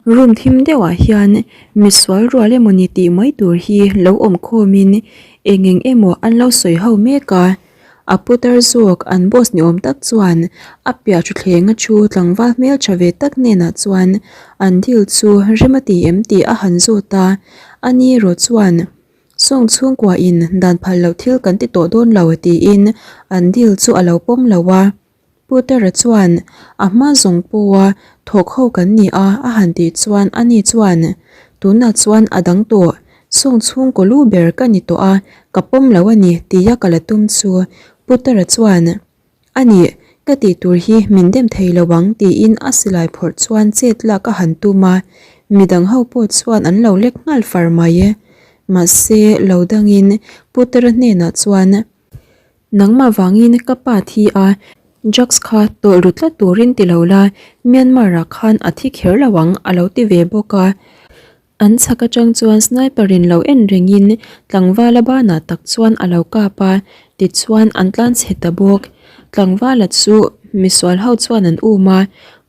Room thim deuhah hian misual rual emawni tih mai tur hi lo awm khawmin eng eng emaw an lo sawi ho mek a. A putar zawk an boss ni awm tak chuan a piah thutthleng a thu tlangval hmeltha ve tak hnenah chuan an deal chu rem a ti em tih a han zawt a, ani erawh chuan Sawng chhungkua in dan phal loh thil kan ti tawh dawn lo tiin an deal chu a lo pawm lo a. Putera chuan a hma zawng pawha thawk ho kan ni a a han tih chuan ani chuan tunah chuan a dang tawh sawng chhungkaw lu ber ka ni tawh a ka pawm lo a ni tia ka la tum chu Putera chuan a nih ka tih tur hi min dem thei lo ang tiin a silai phawrh chuan chet lak a han tum a midang ho pawh chuan an lo lek nghal far mai mahse lo dangin Putera hnenah chuan Nangmah vangin ka pa thi a, drugs kha tawlh ru tlat turin ti lo la, Myanmar ah khan a thi kher lo ang a lo ti ve bawk a. An chhak atang chuan sniper in lo en rengin tlangvala banah tak chuan a lo kap a, tichuan an tlan chhe ta bawk. Tlangvala chu misual ho chuan an um a,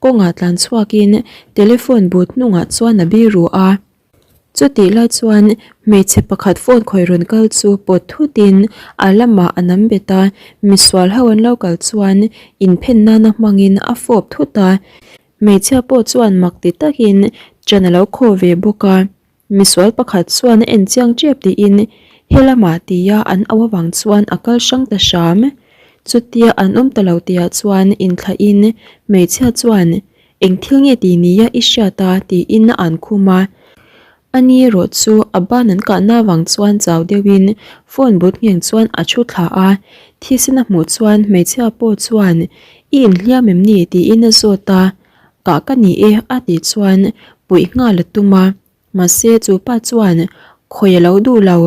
kawngah tlan chhuakin telephone booth hnungah chuan a biru a. Chutih lai chuan hmeichhe pakhat phone khawih rawn kal chu pawt thutin a lamah a nam bet a, misual ho an lo kal chuan inphen nana hmangin a fawp thut a, hmeichhia pawh chuan mak ti takin ṭan a lo khaw ve bawk a, misual pakhat chuan a en chiang ṭep tiin helamah tia an auh avang chuan a kal hrang ta hram. Chutia an awm ta lo tihah chuan inthlahin hmeichhia chuan Eng thil nge tih nia i hriat a? tiin a an khum a. Ani erawh chu a ban an kahna avang chuan chau deuhin phone but ngheng chuan a thu thla a. Thisen a hmuh chuan hmeichhia pawh chuan I inhliam em ni? tiin a zawt a. Kah ka ni e a tih chuan puih nghal a tum a. Mahse chu pa chuan khawi a lo duh lo,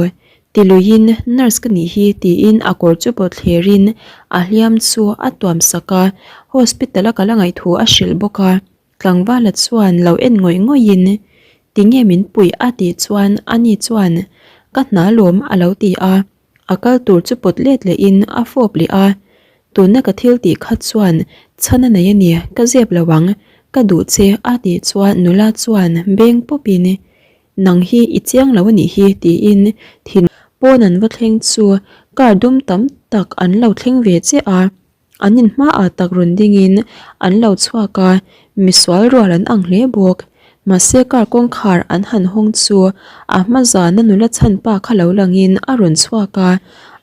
ti luiin nurse ka nih hi tiin a kawr chu pawt thlerin a hliam chu a tuam sak a, hospital a kal a ngaih thu a hrilh bawk a, tlangvala chuan lo en ngawih ngawih in tinge min puih a tih chuan ani chuan ka hna lawm a lo ti a. A kal tur chu pawt let lehin a fawp leh a, tuna ka thil tih khat chuan chhan a nei a ni, ka zep lo ang, ka duh che a tih chuan nula chuan beng pawpin nang hi i chiang lo a nih hi tiin thin pawn an va thleng chu car dum tam tak an lo thleng ve chiah a. An in hmaah tak rawn dingin an lo chhuak a, misual rual an ang hle bawk. Mahse car kawngkhar an han hawng chu a hma zana nula chhan pa kha lo langin a rawn chhuak a,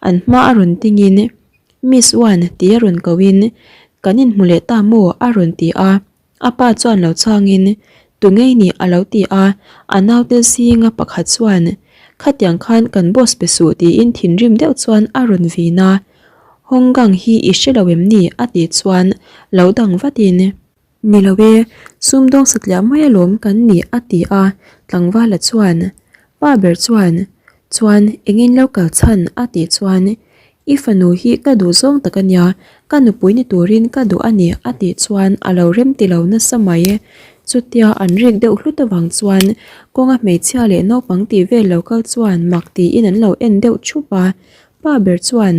an hma a rawn dingin Miss Wan tia rawn kohin Kan inhmu leh ta maw? a rawn ti a. A pa chuan lo chhangin, Tu ngei nih a lo ti a, a naute zinga pakhat chuan, Khatiang khan kan boss pe suh tiin thinrim deuh chuan a rawn vin a. Honggang hi i hre lo em ni? a tih chuan lo dang vatin, Ni lo e, sumdawng satliah mai alawm kan nih a ti a, tlangvala chuan, Pa ber chuan, Chuan engin lo kal chhan? a tih chuan, I fanu hi ka duh zawng tak a nia, ka nupui ni turin ka duh a ni a tih chuan a lo rem ti lo nasa mai. Chutia an rik deuh hlut avang chuan kawnga hmeichhia leh naupang tih vel lo kal chuan mak tiin an lo en deuh thup a. Pa ber chuan,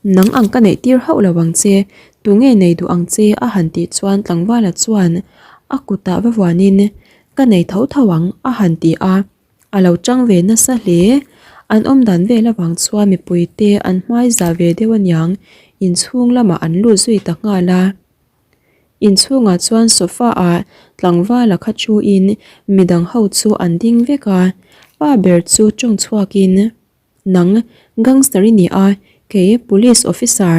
Nang ang ka neih tir hauh lo ang che, tunge nei duh ang che a han tih chuan tlangvala chuan a kutah va vuanin, Ka nei tho tho ang a han ti a. A lo chang ve nasa hle. An awm dan vel avang chuan mipuite an hmai zah ve deuh aniang inchhung lamah an lut zui ta nghal a. Inchhungah chuan sofa ah tlangvala kha thuin midang ho chu an ding vek a, pa ber chu tawng chhuakin. Nang gangster i ni a, kei police officer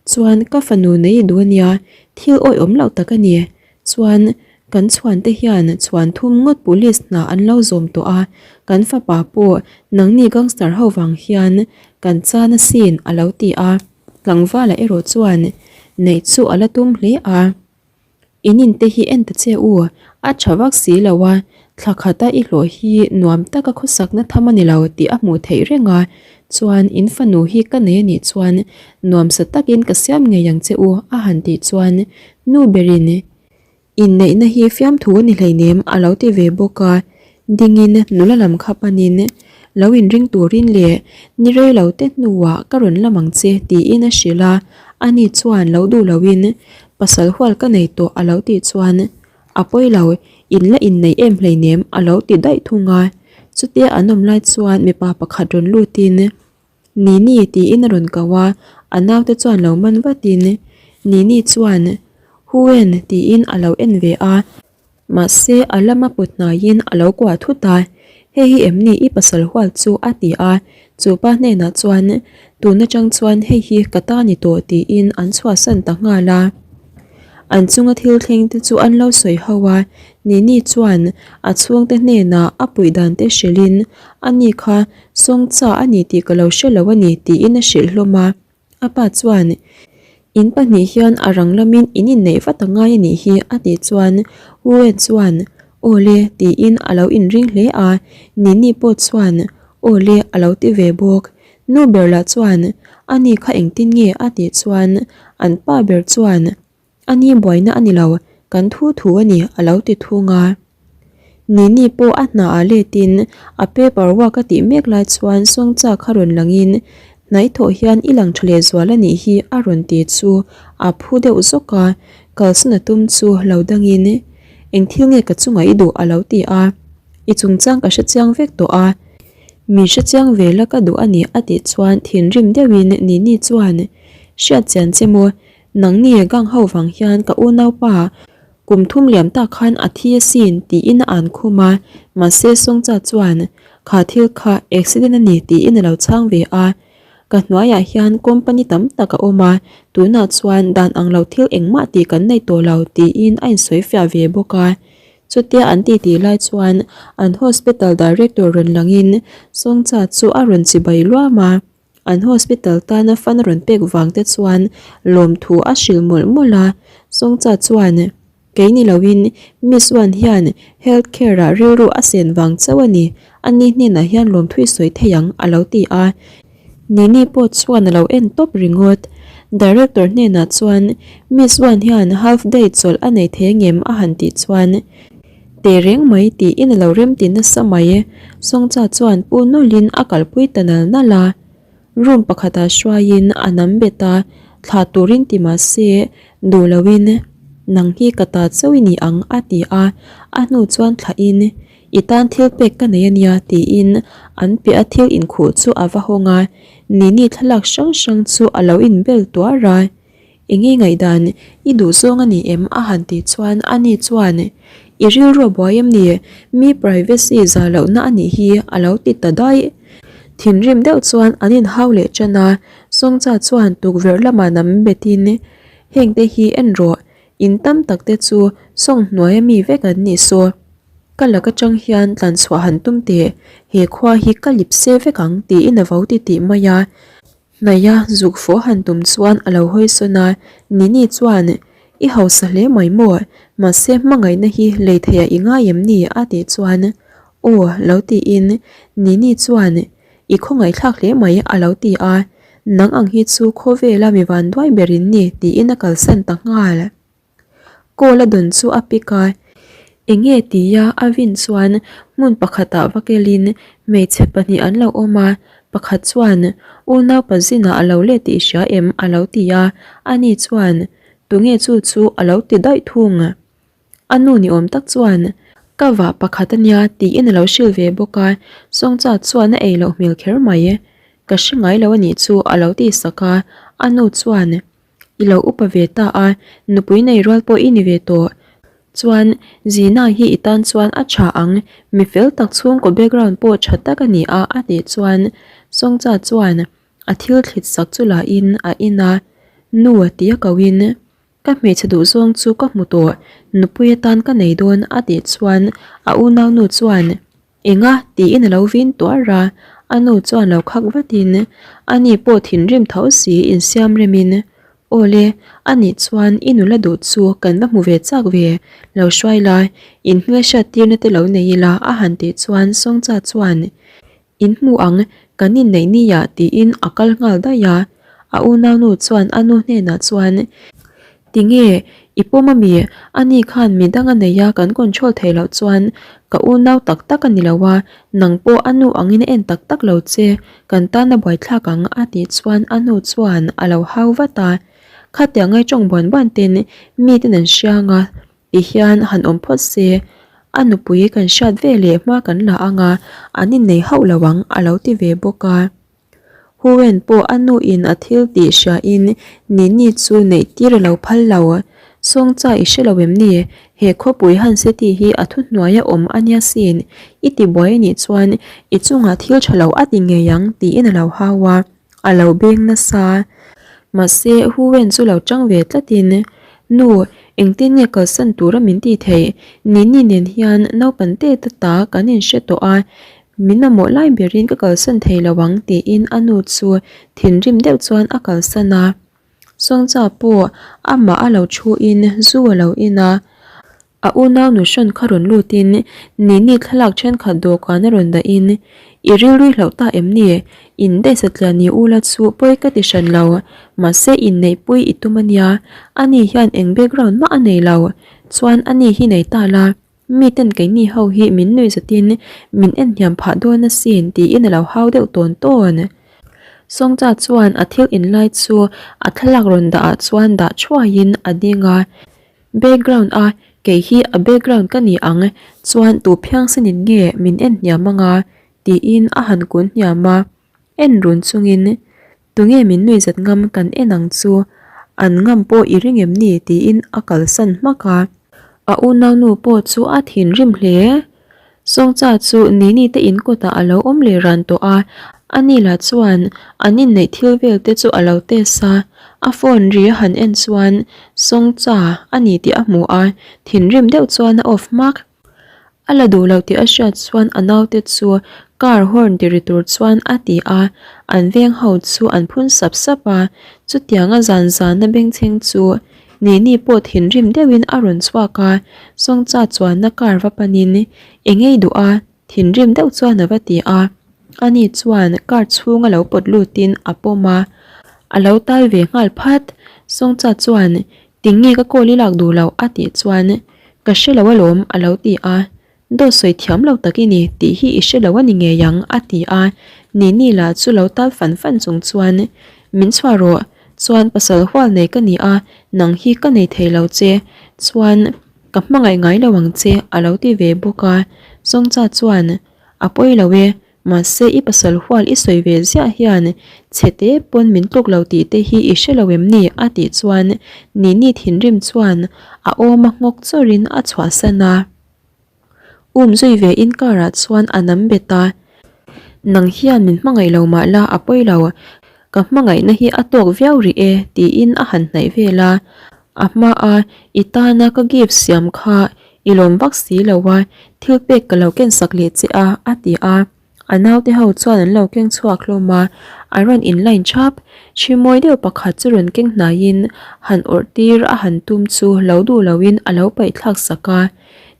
chuan ka fanu nei i duh ania, thil awihawm loh tak a ni. Chuan kan chhuan te hian chhuan thum ngawt police hna an lo zawm tawh a, kan fapa pawh nangni gangster ho vang hian kan chan asin a lo ti a, tlangvala erawh chuan neih chu a la tum hle a. In in te hi en ta che u, a tha vak si lo a, thla khata i hlawh hi nuam taka khawsakna tham a ni lo tih a hmuh theih reng a, chuan in fanu hi ka nei a nih chuan nuamsa takin ka siam ngei ang che u a han tih chuan nu berin inneihna hi fiamthu a ni hleinem a lo ti ve bawk a, dingin nula lam kha panin lo inring turin leh ni rei lo te hnuah ka rawn lam ang che tiin a hrilh a, ani chuan lo duh loin pasal hual ka nei tawh a lo tih chuan. A pawi lo, in la inneih em hleinem a lo ti daih thung a. Chutia an awm lai chuan mipa pakhat rawn lutin, Nini tiin a rawn ko a, a naute chuan lo man vatin, Nini chuan, Hu-en tiin a lo en ve a. Mahse, a lama put hnaiin a lo kuah thut a, Hei hi em ni i pasal hual chu? a ti a. Chu pa hnenah chuan, Tun atang chuan hei hi ka ta ni tawh tiin an chhuahsan ta nghal a. An chunga thil thleng te chu an lo sawi ho a, Nini chuan a chhungte hnenah a puih dan te hrilhin, Ani kha Sawngcha a ni tih ka lo hre lo a ni tiin a hrilh hlawm a. A pa chuan, In pahnih hian a rang lamin in inneih vat a ngai a nih hi a tih chuan Wen chuan, Aw le tiin a lo inring hle a, Nini pawh chuan, Aw le a lo ti ve bawk. Nu ber lah chuan, Ani kha engtin nge a tih chuan an pa ber chuan, A ni buaina a ni lo, kan thu thu a ni a lo ti thung a. Nini pawh a hna ah letin a paper work a tih mek lai chuan Sawngcha kha rawn langin hnai thawh hian i lang tha leh zual a nih hi a rawn ti chu a phu deuh zawk a, kalsan a tum chu lo dangin eng thil nge ka chungah i duh a lo ti a, i chungchang ka hrechiang vek tawh a, min hrechiang ve la ka duh a ni a tih chuan thinrim deuhin Nini chuan hriatchian che maw Nangni gang ho vang hian ka unaupa kum thum liam tak khan a thi asin tiin a an khum a, mahse Songcha chuan kha thil kha accident a ni tiin a lo chhang ve a. Ka hnuaiah hian company tam tak a awm a, tunah chuan dan ang lo thil engmah tih kan nei tawh lo tiin a insawi fiah ve bawk a. Chutia an titi lai chuan an hospital director rawn langin Songcha chu a rawn chibai luam a. An hospital tana fund rawn pek vang te chuan lawmthu a hrilh mawlh mawlh a, Songcha chuan, Kei ni loin Miss Wan hian health care ah rilru a sen vang chauh a ni, ani hnenah hian lawmthu i sawi thei ang a lo ti a. Nini pawh chuan a lo en tawp ringawt. Director hnenah chuan Miss Wan hian half day chawlh a nei thei angem a han tih chuan, Teh reng mai tiin a lo remti nasa mai. Songcha chuan pu nawlhin a kalpui ta nal nal a. Room pakhatah hruaiin a nam bet a, thlah turin ti mah se duh loin nang hi ka ta chauh i ni ang a ti a, a hnu chuan thlahin i tan thil pek ka nei a nia tiin an piah a thil inkhuh chu a va hawng a, Nini thlalak hrang hrang chu a lo inbel tuar a. Enge ngaihdan i duh zawng a ni em? a han tih chuan ani chuan, I rilru a buai em ni? Mi privacy zah lohna a nih hi a lo ti ta daih. Thinrim deuh chuan an inhau leh tan a, Songcha chuan tukverh lamah nam betin, Hengte hi en rawh, in tam tak te chu sawng hnuaia mi vek an nih saw. Ka lak atang hian tlanchhuah han tum teh, he khua hi ka lip se vek ang tiin a vo titih mai a. Hnaia zuk fawh han tum chuan a lo hawi sawn a, Nini chuan, I hausa hle mai maw? Mahse hmangaihna hi lei theiah i ngai em ni? a tih chuan, Aw, lo tiin Nini chuan, I khawngaihthlak hle mai a lo ti a, Nang ang hi chu khawvela mi vanduai ber in ni tiin a kalsan ta nghal. Call a dawn chu a pick a, enge tia a vin chuan hmun pakhatah va kelin hmeichhe pahnih an lo awm a, pakhat chuan unau pa zinah a lo let tih hria em a lo ti a, ani chuan tunge chu chu a lo ti daih thung. A nu ni awm tak chuan ka vah pakhat a nia tiin a lo hrilh ve bawk a, Sawngcha chuan a ei loh hmel kher mai. Ka hre ngai lo a nih chu a lo ti sak a, a nu chuan I lo upa ve ta a, nupui nei rual pawh i ni ve tawh. Chuan, Zina hi i tan chuan a tha ang, mi fel tak chhungkaw background pawh tha tak a ni a a tih chuan Songcha chuan a thil thlit sak chu la in a in a, Nu tia ko in, Ka hmeichhe duh zawng chu ka hmu tawh, nupui atan ka nei dawn a tih chuan a unaunu chuan, Enga? tiin a lo vin tuar a, a nu chuan lo khak vatin ani pawh thinrim tho si insiam remin, Aw le, anih chuan i nula duh chu kan va hmu ve chak ve, lo hruai la, in hmelhriat tirna te lo nei ila a han tih chuan Songcha chuan, In hmu ang, kan inneih nia tiin a kal nghal daih a. A unaunu chuan a nu hnenah chuan, Tinge, i pawm ami? Ani khan mi dang a nei a, kan control theih loh chuan ka unau tak tak a ni lo a, nang pawh a nu angin a en tak tak lo che, kan tan a buaithlak ang a tih chuan a nu chuan a lo hau vat a. Khatiang ai tawng buan buan ten miten an hriang a. Ti hian han awm phawt se, a nupui kan hriat ve leh hma kan la ang a, an innei hauh lo ang a lo ti ve bawk a. Huwen pawh a nuin a thil tih hriain Nini chu neih tir a lo phal lo. Sawngcha i hre lo em ni? He khawpui Han City hi a thuhnuai a awm a nia sin, i ti buai a nih chuan i chungah thil tha lo a ti ngei ang tiin a lo hau a. A lo beng nasa. Mahse, Huwen chu lo tang ve tlatin, Nu, engtin nge kalsan tura min tih theih? Nini nen hian naupan te ta ta kan inhre tawh a, min mamawh lai berin ka kalsan thei lo ang tiin a nu chu thinrim deuh chuan a kalsan a. Sawngcha pawh amah a lo thuin zu a lo in a. A unau nu hrawn kha rawn lutin Nini thlalak thenkhat dawhkan a rawn dahin, I rilru hlauh ta em ni? In daih satliah ni ula chu pawi ka ti hran lo, mahse inneihpui i tum a nia, ani hian eng background mah a nei lo, chuan ani hi nei ta la, miten keini ho hi min nuih zatin min en hniam phah dawn asin tiin a lo hau deuh tawn tawn. Sawngcha chuan a thil inlai chu a thlalak rawn dah ah chuan dah thuaiin a ding a. Background a, kei hi a background ka ni ang, chuan tu phiangsen in nge min en hniam anga tiin a han kun hniam a, en run chungin tunge min nui zat ngam kan en ang chu, an ngam pawh i ring em ni tiin a kalsan hmak a. A unaunu pawh chu a thinrim hle. Sawngcha chu Nini te in kawtah a lo awm leh ran tawh a, ani lah chuan an inneih thil vel te chu a lo test a, a phone ri a han en chuan Sawngcha a ni tih a hmu a, thinrim deuh chuan a off hmak. A la duh loh tih a hriat chuan a naute chu car horn ti ri tur chuan a ti a, an veng ho chu an phun sap sap a, chutianga zan zana bengchheng chu Nini pawh thinrim deuhin a rawn chhuak a, Sawngcha chuanna car va panin I ngei duh a, thinrim deuh chuan a va ti a. Ani chuan car chhung a lo pawt lutin a pawm a, a lo tal ve nghal phat. Sawngcha chuan, Tinge ka call i lak duh loh? a tih chuan, Ka hre lo alawm a lo ti a. Dawt sawi thiam lo tak i ni tih hi i hre lo a ni ngei ang a ti a. Nini lah chu lo tal fan fan chung chuan, Min chhuah rawh, chuan pasal hual nei ka ni a, nang hi ka nei thei lo che, chuan Ka hmangaih ngai lo ang che a lo ti ve bawk a, Sawngcha chuan, A pawi lo e, mahse i pasal hual i sawi ve ziah hian chhe te pawn min tluk lo tih te hi i hre lo em ni? a tih chuan Nini thinrim chuan a awm a nghawk chawrhin a chhuahsan a. Um zui ve in car ah chuan a nam bet a, Nang hian min hmangaih lo mah la a pawi lo, ka hmangaihna hi a tawk viau rih e tiin a han hnaih vel a, a hma a i tana ka gift siam kha i lawm vak si lo a, thil pek ka lo ken sak leh che a a ti a. A naute ho chuan an lo keng chhuak hlawm a, an rawn in line thap. Thi mawi deuh pakhat chu rawn keng hnaiin han awrh tir a han tum chu lo duh loin a lo paih thlak sak a.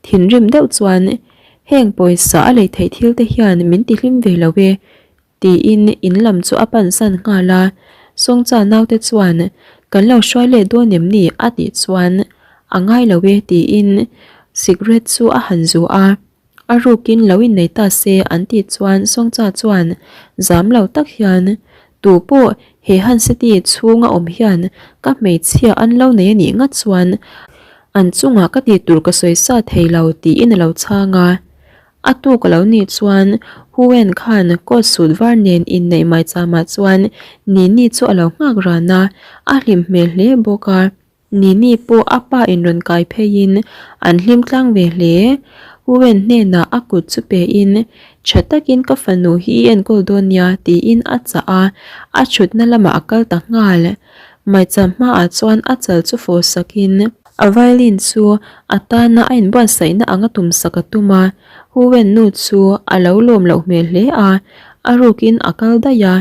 Thinrim deuh chuan, Heng pawisa a lei theih thil te hian min ti hlim ve lo e, tiin in lam chu a pan san nghal a. Sawngcha naute chuan, Kan lo hruai let dawn em ni? a tih chuan, A ngai lo e, tiin cigarette chu a han zu a. A rukin lo innei ta se an tih chuan Sawngcha chuan zam lo tak hian, Tu pawh he Han City chhunga awm hian ka hmeichhia an lo nei a nih ngat chuan an chungah ka tih tur ka sawi sa thei lo tiin a lo chhang a. A tuk a lo nih chuan Hu Wen khan coat suit var nen inneih maicham ah chuan Nini chu a lo nghak ran a, a hlim hmel hle bawk a. Nini pawh a pa in rawn kai pheiin an hlim tlang ve hle. Wen hnenah a kut chu pein, Tha takin ka fanu hi i enkawl dawn nia tiin a chah a, a thutna lamah a kal ta nghal. Maicham hmaah chuan a chal chu fawh sakin, a violin chu a tana a inbuatsaihna anga tumsak a tum a, Wen nu chu a lo lawm loh hmel hle a, a rukin a kal daih a,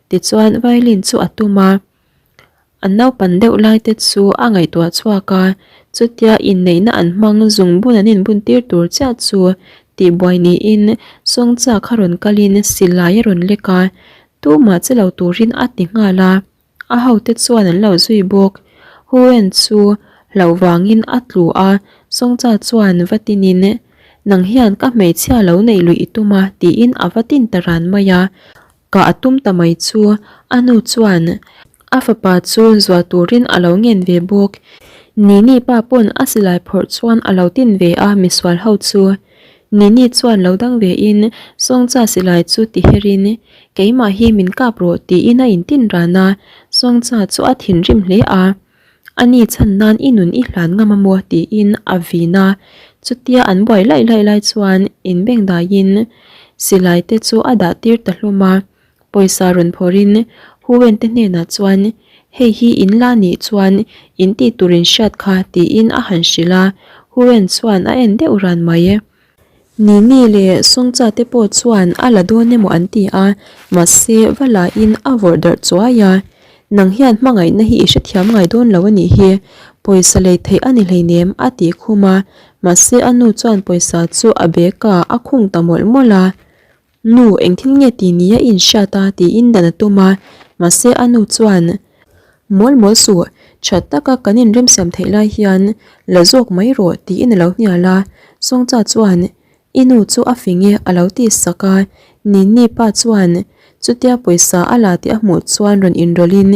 tichuan violin chu a tum a. An naupan deuh lai te chu a ngaihtuah chhuak a, chutia inneihna an hmang zungbun an inbun tir tur chiah chu tihbuai niin Sawngcha kha rawn kalin silai a rawn lek a, tumah che lo turin a ti nghal a, a hote chuan an lo zui bawk. Hu-en chu hlauh vangin a tlu a, Sawngcha chuan va tinin, Nang hian ka hmeichhia lo neih luih i tum a tiin a va tin ta ran mai a. Ka a tum ta mai chu a nu chuan a fapa chu zuah turin a lo ngen ve bawk. Nini pa pawn a silai phawrh chuan a lo tin ve a misual ho chu. Nini chuan lo dang ve in Sawngcha silai chu ti her in keimah hi min kap rawh tiin a intin ran a, Sawngcha chu a thinrim hle a. Ani chhan nan i nun i hlan ngam a maw tiin a vin a, chutia an buai laih laih lai chuan inbengdaiin silai te chu a dah tir ta hlawm a. Pawisa rawn phawrhin Huwen te hnenah chuan hei hi in la nih chuan in tih tur in hriat kha tiin a han hrilh a, Huwen chuan a en deuh ran mai. Nini leh Songcha te pawh chuan a la dawn emaw an ti a, mahse va lahin a vawrh darh chuai a. Nang hian hmangaihna hi i hrethiam ngai dawn lo a nih hi, pawisa lei theih a ni hleinem a tih khum a, mahse a nu chuan pawisa chu a bag ah a khung ta mawlh mawlh a. Nu, engthil nge ti ni a inhriat a tiin dan a tum a, mahse a nu chuan, Mawl mawl suh, tha taka kan inremsiam theih lai hian la zawk mai rawh tiin a lo hnial a, Songcha chuan, I nu chu a fing e a lo ti sak a, Nini pa chuan chutia pawisa a la tih a hmuh chuan rawn inrawlhin,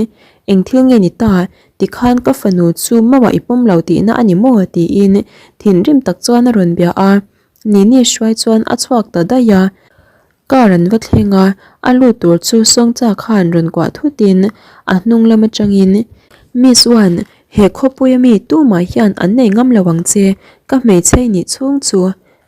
Engthil nge ni ta, tikhan ka fanu chu mauah i pawm lo tihna a ni maw? tiin thinrim tak chuan a rawn bia a. Nini hruai chuan a chhuak ta daih a, car an va thleng a, a lut tur chu Sawngcha khan rawn kuah thutin a hnung lam atangin, Miss Wan, he khawpuia mi tumah hian an nei ngam lo ang che, ka hmeichhe i nih chhung chu,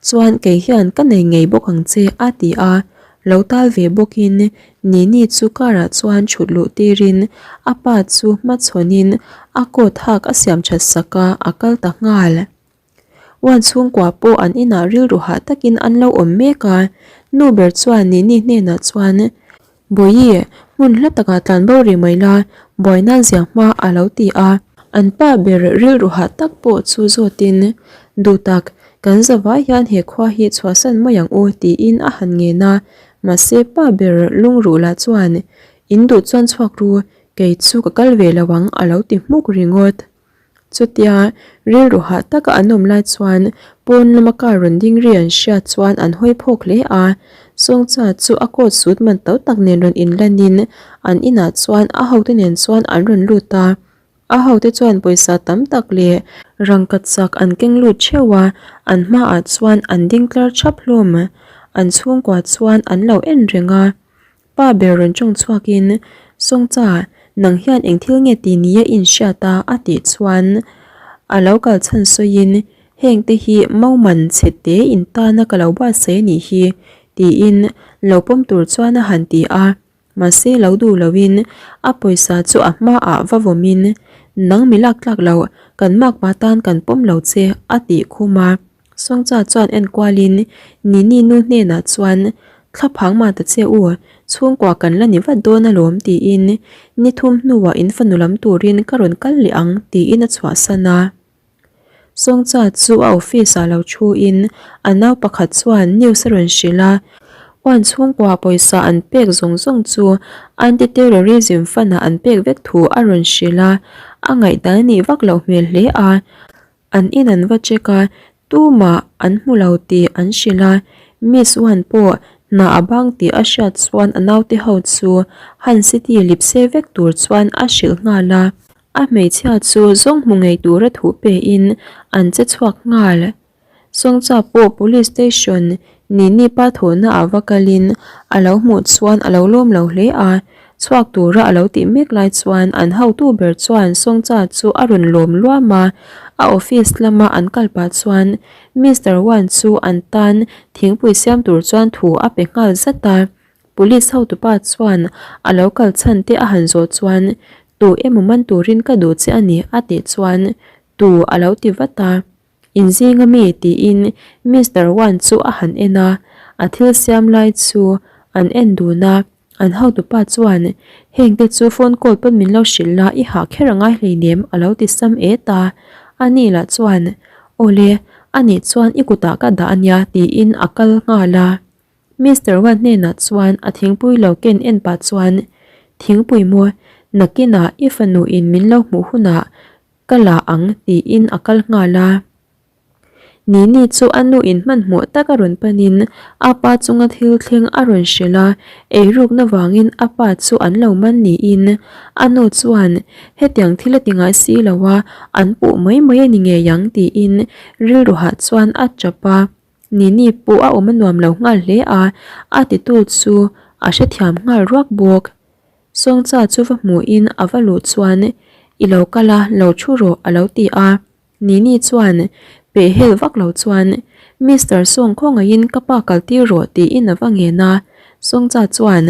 chuan kei hian ka nei ngei bawk ang che a ti a, lo tal ve bawkin Nini chu car ah chuan thut luh tirin a pa chu hmachhawnin a coat hak a siam that sak a, a kal ta nghal. Uan chhungkua pawh an inah rilru hah takin an lo awm mek a, nu ber chuan Nini hnenah chuan, Bawihi, hmun hla takah tlan bo rih mai la, buaina zia hma a lo ti a. An pa ber rilru hah tak pawh chu zawtin, Duhtak, kan zavai hian he khua hi chhuahsan mai ang u tiin a han ngen a, mahse pa ber lungruh lah chuan, In duh chuan chhuak ru, kei chu ka kal ve lo ang a lo ti hmuk ringawt. Chutia rilru hah taka an awm lai chuan pawn lama car rawn ding ri an hriat chuan an hawi phawk hle a, Sawngcha chu a coat suit man to tak nen rawn inlanin an inah chuan a hote nen chuan an rawn lut a, a hote chuan pawisa tam tak leh rangka chak an keng lut theuh a, an hmaah chuan an ding tlar thap hlawm. An chhungkua chuan an lo en reng a. Pa ber rawn tawng chhuakin, Sawngcha, nang hian eng thil nge ti nia i inhriat a? a tih chuan a lo kal chhan sawiin, Heng te hi Mauman chhe te in tana ka lo buatsaih a nih hi, tiin lo pawm tur chuan a han ti a. Mahse lo duh loin a pawisa chu a hmaah va vawmin, Nang mi lak tlak loh, kan makpa tan kan pawm lo che, a tih khum a. Sawngcha chuan en kualin Nini nu hnenah chuan Thlaphang mah ta che u, chhungkua kan la ni vat dawn alawm tiin ni thum hnuah in fanu lam turin ka rawn kal leh ang tiin a chhuahsan a. Sawngcha chu a office ah lo thuin a nau pakhat chuan news a rawn hrilh a, Uan chhungkua pawisa an pek zawng zawng chu Anti-Terrorism Fund ah an pek vek thu a rawn hrilh a, a ngaihdan a nih vak loh hmel hle a. An in an va check a, tumah an hmu lo tih an hrilh a, Miss Wan pawh hna a bang tih a hriat chuan a naute ho chu Han City lipse vek tur chuan a hrilh nghal a, a hmeichhia chu zawng hmu ngei tura thu pe in an che chhuak nghal. Sawngcha pawh Police Station Nini pa thawhna ah va kalin a lo hmuh chuan a lo lawm lo hle a, chhuak tura a lo tih mek lai chuan an hotu ber chuan Sawngcha chu a rawn lawm luam a, a office lama an kal pah chuan Mister Wan chu an tan thingpui siam tur chuan thu a pe nghal zat a, Police hotupa chuan a lo kal chhan te a han zawh chuan Tu emaw man turin ka duh che a ni a tih chuan Tu a lo ti vat a. Inzinga mi tiin Mister Wan chu a han en a, a thil siam lai chu an en dun a, an hotupa chuan hengte chu phone call pawn min lo hrilh la i hah kher a ngai hleinem a lo ti sam et a, ani lah chuan Awle, anih chuan i kutah ka dah ania tiin a kal nghal a. Mister Wan hnenah chuan a thingpui lo ken en pah chuan Thingpui maw, nakinah i fanu in min lo hmuh hunah Ka la ang tiin a kal nghal a. Nini chu a nu in hmanhmawh tak a rawn panin a pa chunga thil thleng a rawn hrilh a, eirukna vangin a pa chu an lo man niin a nu chuan hetiang thil a ti ngai si lo a, an puh mai mai a ni ngei ang tiin rilru hah chuan a tap a. Nini pawh a awm a nuam lo nghal hle a, a titu chu a hrethiam nghal ruak bawk. Sawngcha chu va hmuhin a va luh chuan I lo kal a, lo thu rawh a lo ti a. Nini chuan pehhel vak lo chuan Mister Song khawngaihin ka pa kal tir rawh tiin a va ngen a. Songcha chuan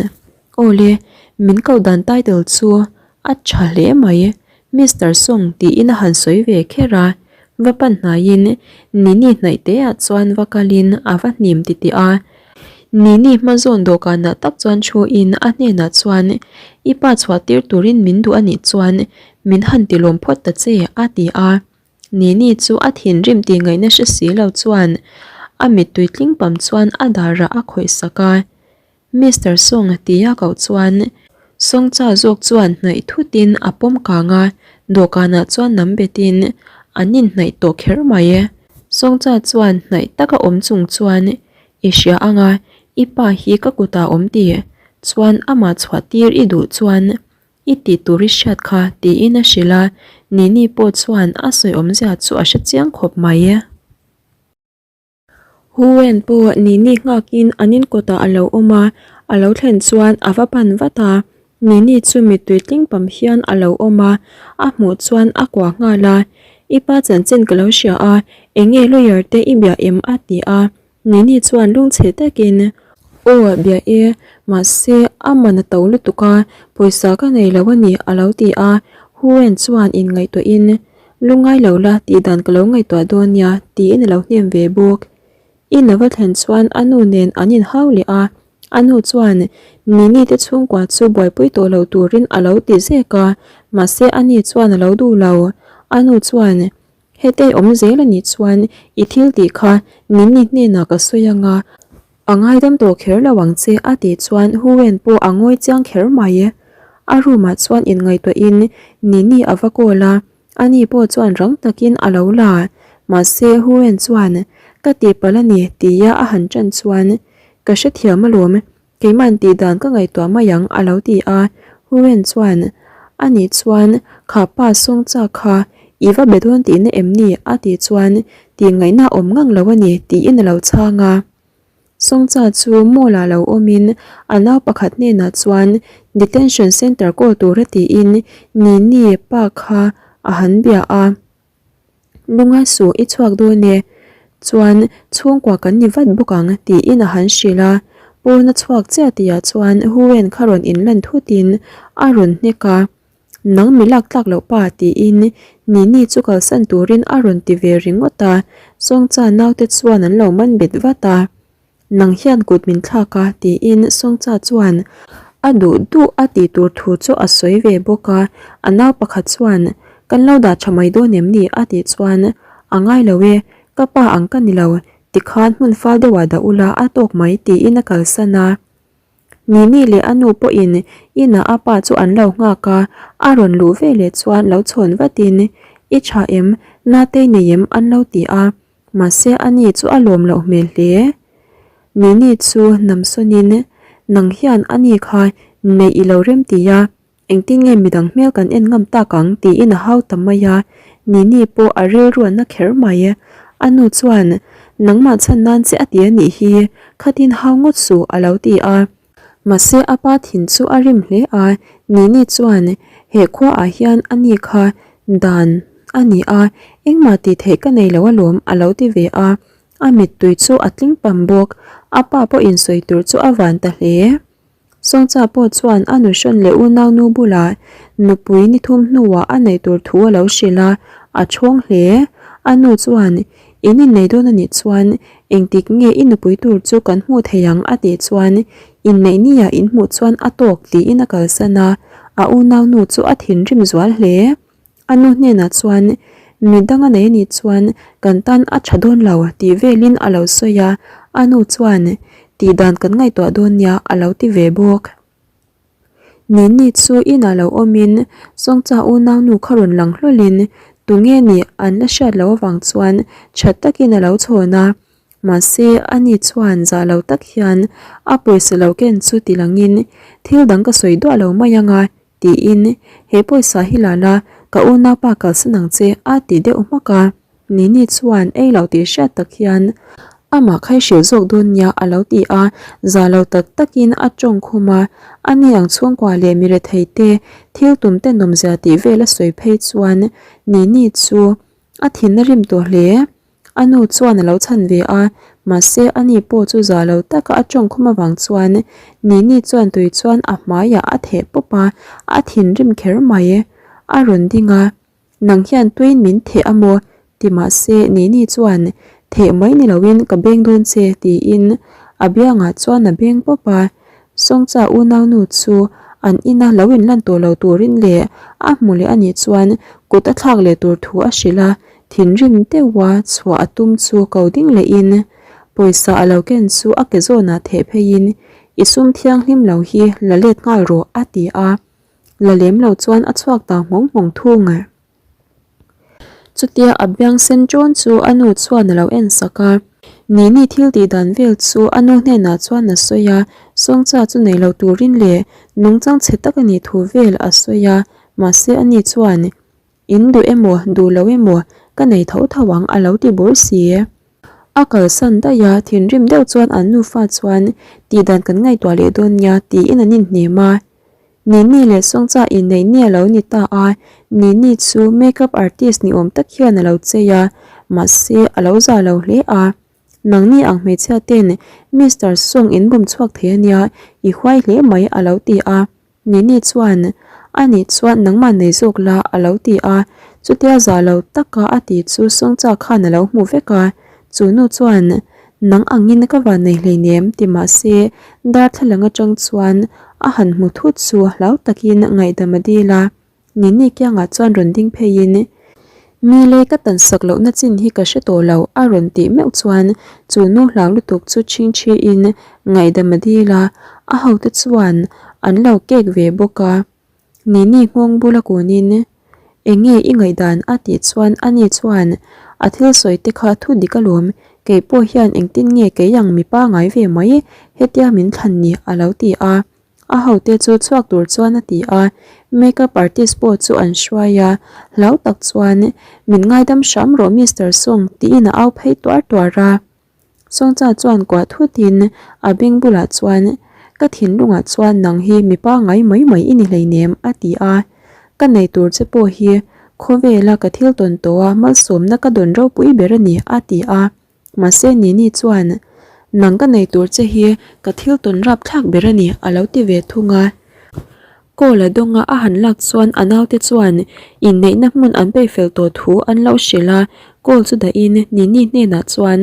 Awle, min koh dan title chu a tha hle mai Mister Song tiin a han sawi ve kher a. Va pan hnaiin Nini hnaih te ah chuan va kalin a va hnim titih a. Nini hma zawn dawhkanah tak chuan thu in a hnenah chuan I pa chhuah tir turin min duh anih chuan min han ti lawm phawt ta che a ti a. Nini chu a thinrim tih ngaihna hre si lo chuan a mittui tling pam chuan a darah a khawih sak a. Mister Song tia koh chuan Songcha zawk chuan hnaih thutin a pawm kang a, dawhkanah chuan nam betin an inhnaih tawh kher mai. Songcha chuan hnaih taka awm chung chuan I hria anga i pa hi ka kutah awm tih chuan amah chhuah tir i duh chuan i tih tur i hriat kha tiin a hrilh a, Nini pawh chuan a sawi awmzia chu a hre chiang khawp mai. Huwen pawh Nini nghakin an inkawtah a lo awm a, a lo thlen chuan a va pan vat a, Nini chu mittui tling pam hian a lo awm a, a hmuh chuan a kuah nghal a, I pa chanchin ka lo hria a, eng nge lawyer te i bia em a ti a, Nini chuan lungchhe takin, Aw bia e, mahse a man a to lutuk a, pawisa ka nei lo a ni a lo ti a, Huwen chuan inngaihtuahin, Lungai lo la tih dan ka lo ngaihtuah dawn nia tiin a lo hnem ve bawk. In a va thlen chuan a nu nen an inhau leh a, a nu chuan Nini te chhungkua chu buaipui tawh lo turin a lo ti zek a, mahse a ni chuan a lo duh lo. A nu chuan Hetei awm zel a nih chuan i thil tih kha Nini hnenah ka sawi anga, A ngaidam tawh kher lo ang che a tih chuan Huwen pawh a ngawi chiang kher mai. A room ah chuan inngaihtuahin Nini a va call a, ani pawh chuan rang takin a lo la. Mahse Huwen chuan ka tihpalh a ni tia a han ṭan chuan ka hrethiam alawm, keima'n tih dan ka ngaihtuah mai ang a lo ti a. Huwen chuan ani chuan kha pa Sawngcha kha i va be dawn tihna em ni a tih chuan tih ngaihna awm ngang lo a ni tiin a lo chhang a. Sawngcha chu mall ah lo awmin a nau pakhat hnenah chuan detention centre call tura tiin Nini pa kha a han bia a. Lungai suh i chhuak dawn e, chuan chhungkua kan ni vat bawk ang tiin a han hrilh a. Pawn a chhuak chiah tihah chuan Huwen kha rawn inlan thutin a rawn hnek a. Nang mi lak tlak loh pa tiin Nini chu kalsan turin a rawn ti ve ringawt a, Sawngcha naute chuan an lo man bet vat a. Nang hian kut min thlak a tiin Sawngcha chuan a duh duh a tih tur thu chu a sawi ve bawk a, a nau pakhat chuan Kan lo dah tha mai dawn em ni a tih chuan A ngai lo e, ka pa ang ka ni lo, tikhan hmun fal deuhah dah ula a tawk mai tiin a kalsan a. Nini leh a nu pawhin inah a pa chu an lo nghak a, a rawn luh ve leh chuan lo chhawn vatin, I tha em? Natei nei em? an lo ti a, mahse a ni chu a lawm loh hmel hle. Nini chu namsawnin, Nang hian a ni kha neih i lo rem ti a, Engtin nge midang hmel kan en ngam tak ang tiin a hau ta mai a, Nini pawh a rilru a na kher mai. A nu chuan, Nangmah chhan nan che a ti a nih hi, khatin hau ngawt suh a lo ti a. Mahse a pa thin chu a rim hle a, Nini chuan, He khuaah hian a ni kha dan a ni a, engmah tih theih ka nei lo alawm a lo ti ve a. A mittui chu a tling pam bawk, a pa pawhin sawi tur chu a van ta hle. Sawngcha pawh chuan a nuhrawn leh unaunu bulah nupui ni thum hnuah a neih tur thu a lo hrilh a, a chhawng hle. A nu chuan, In innei dawn a nih chuan engtik nge i nupui tur chu kan hmuh thei ang a tih chuan inneih nia in hmuh chuan a tawk tiin a kalsan a, a unaunu chu a thinrim zual hle. A nu hnenah chuan, Mi dang a nei a nih chuan kan tan a tha dawn lo tih velin a lo sawi a, a nu chuan, Tih dan kan ngaihtuah dawn nia a lo ti ve bawk. Nini chu inah lo awmin Sawngcha unaunu kha rawn lang hlawlin. Tunge nih an la hriat loh avang chuan that takin a lo chhawn a, mahse ani chuan zah lo tak hian a pawisa lo ken chu ti langin thil dang ka sawi duah lo mai ang a tiin he pawisa hi la la ka unaupa kalsan ang che a ti deuh hmak a. Nini chuan ei lo tih hriat tak hian amah khai hrilh zawk dawn nia a lo ti a, za lo tak takin a tawng khum a, ani ang chhungkua leh mi rethei te thil tum te nawmzia tih vel a sawi phei chuan Nini chu a thin a rim tawh hle. A nu chuan a lo chhan ve a, mahse ani pawh chu za lo taka a tawng khum avang chuan Nini chuan tui chuan a hmaiah a theh pawp a, a thinrim kher mai. A rawn ding a. Nang hian tuin min theh a maw? ti mahse Nini chuan theh mai ni loin ka beng dawn che tiin a biangah chuan a beng pawp a. Sawngcha unaunu chu an ina lo inlan tawh lo turin leh a hmu leh anih chuan kut a thlak leh tur thu a hrilh a, thinrim deuha chhuah a tum chu ko ding lehin pawisa a lo ken chu a ke zawnah theh pheiin i sum thianghlim lo hi la let nghal rawh a ti a. La lem lo chuan a chhuak ta nghawng nghawng thung a. Chutia a biang sen ṭawn chu a nu chuan a lo en sak a. Nini thil tih dan vel chu a nu hnenah chuan a sawi a, Sawngcha chu nei lo turin leh nungchang chhe tak a nih thu vel a sawi a, mahse ani chuan In duh emaw duh lo emaw ka nei tho tho ang a lo ti bur si. A kalsan daih a, thinrim deuh chuan an nufa chuan tihdan kan ngaihtuah leh dawn nia tiin an inhnem a. Nini leh Sawngcha inneih ni a lo ni ta a, Nini chu makeup artist ni awm tak hian a lo chei a, mahse a lo za lo hle a. Nangni ang hmeichhia ten Mister Sawng in bum chhuak thei a nia, i huai hle mai a lo ti a. Nini chuan, A nih chuan nangmah nei zawk la a lo ti a, chutia za lo taka a ti chu Sawngcha khan a lo hmu vek a, chu nu chuan, Nang angin ka van nei hleinem ti mah se darthlalang atang chuan a han hmu thut chu hlau takin ngaihdam a dil a. Nini kiangah chuan rawn ding pheiin, Mi lei ka tan sak lohna chin hi ka hre tawh lo a rawn tih meuh chuan chu nu hlau lutuk chu chhingchhiin ngaihdam a dil a, a hote chuan an lo kek ve bawk a. Nini nghawng bula kunin, Eng nge i ngaihdan? a tih chuan ani chuan, A thil sawi te kha thu dik alawm, kei pawh hian engtin nge kei ang mi pangai ve mai hetia min thlan ni a lo ti a. A hote chu chhuak tur chuan a ti a, makeup artist pawh chu an hruai a, hlau tak chuan, Min ngaidam hram rawh Mister Song tiin a au phei tuar tuar a. Songcha chuan kuah thutin a beng bulah chuan, Ka thinlungah chuan nang hi mi pangai mai mai i ni hleinem a ti a, Ka nei tur che pawh hi khawvela ka thil tawn tawha malsawmna ka dawn ropui ber a ni a ti a. Mahse Nini chuan, Nang ka nei tur che hi ka thil tawn rap thlak ber a ni a lo ti ve thung a. Call a dawnga a han lak chuan a naute chuan inneihna hmun an peih fel tawh thu an lo hrilh a, call chu dahin Nini hnenah chuan,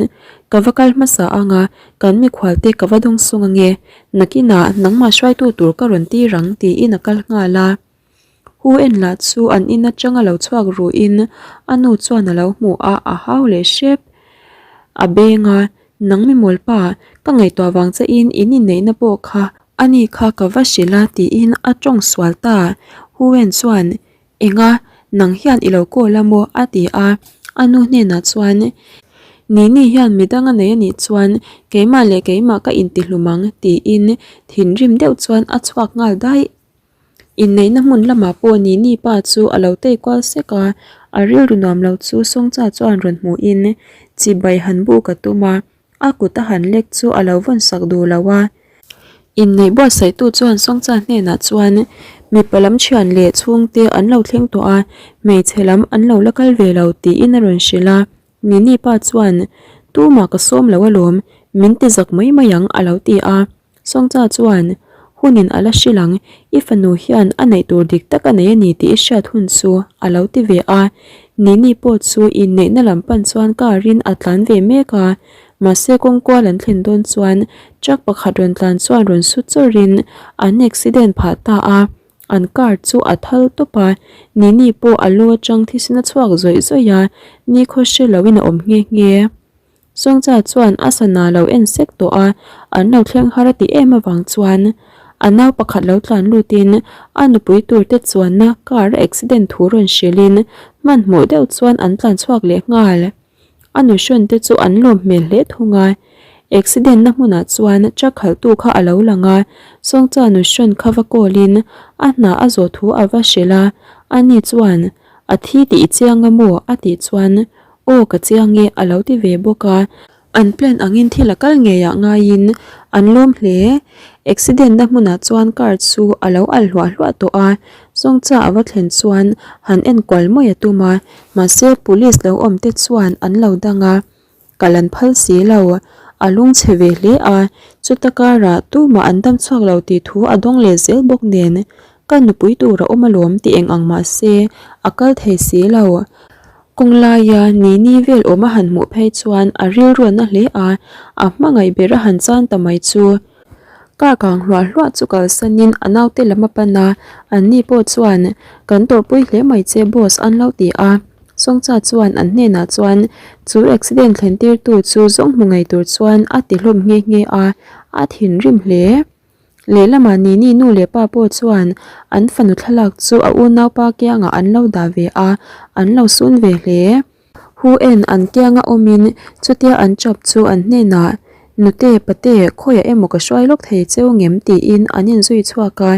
Ka va kal hmasa ang a, kan mikhualte ka va dawng sung ange, nakinah nangmah hruaitu tur ka rawn tir ang tiin a kal nghal a. Hu en lah chu an in atanga lo chhuak ruhin a nu chuan a lo hmu a, a hau leh hrep. A beng a, Nang mi mawlpa, ka ngaihtuah vang che in in inneihna pawh kha ani kha ka va hrilh a tiin a tawng sual ta. Hu en chuan, Enga, nang hian i lo call a maw? a ti a, a nu hnenah chuan, Nini hian midang a nei anih chuan keimah leh keimah ka intihlum ang tiin thinrim deuh chuan a chhuak nghal daih. Inneihna hmun lamah pawh Nini pa chu a lo tei kual sek a, a rilru nuam lo chu Sawngcha chuan rawn hmuhin chibai han buk a tum a, a kut a han lek chu a lo vawn sak duh lo a. Inneih buatsaihtu chuan Sawngcha hnenah chuan mipa lam thian leh chhungte an lo thleng tawh a, hmeichhe lam an lo la kal ve lo tiin a rawn hrilh a. Nini pa chuan, Tumah ka sawm lo alawm, min ti zak mai mai ang a lo ti a. Sawngcha chuan, Hunin a la hrilh ang, i fanu hian a neih tur dik tak a nei a ni tih i hriat hun chu a lo ti ve a. Nini pawh chu inneihna lam pan chuan car in a tlan ve mek a, mahse kawngkual an thlen dawn chuan truck pakhat rawn tlan chuan rawn su chawrhin an accident phah ta a, an car chu a thal tawp a, Nini pawh a lu atang thisen a chhuak zawih zawih a, nikhaw hre loin a awm nghe nghe. Sawngcha chuan a sana lo en sek tawh a, an lo thleng har a ti em avang chuan a nau pakhat lo tlan lutin a nupui tur te chuanna car a accident thu rawn hrilhin. Hmanhmawh deuh chuan an tlan chhuak leh nghal. A nuhrawn te chu an lawm hmel hle thung a. Accident na hmunah chuan truck khalhtu kha a lo lang a, Sawngcha nuhrawn kha va call in a hna a zawh thu a va hrilh a, ani chuan a thi tih i chiang a maw? a tih chuan aw ka chiang e a lo ti ve bawk a. An plan angin thil a kal ngeiah ngaiin an lawm hle. Accident na hmunah chuan car chu a lo alh hluah hluah tawh a, Sawngcha a va thlen chuan han enkual mai a tum a, mahse police lo awm te chuan an lo dang a, kal an phal si lo. A lung chhe ve hle a, chuta karah tumah an dam chhuak lo tih thu a dawng leh zel bawk nen ka nupui tur a awm alawm tih eng ang mahse a kal thei si lo. Kawng laia Nini vel awm a han hmuh phei chuan a rilru a na hle a, a hmangaih ber a han chan ta mai chu. Car kang hluah hluah chu kalsanin a naute lam a pan a, anni pawh chuan kan tawrhpui hle mai che boss an lo ti a. Sawngcha chuan an hnenah chuan chu accident thlen tirtu chu zawng hmu ngei tur chuan a ti hlawm nghe nghe a, a thinrim hle. Lehlamah Nini nu leh pa pawh chuan an fanu thlalak chu a unaupa kiangah an lo dah ve a, an lo sun ve hle. Hu en an kianga awmin chutia an chap chu an hnenah, Nute, pate, khawiah emaw ka hruai lawk thei cheu ngem tiin an inzui chhuak a.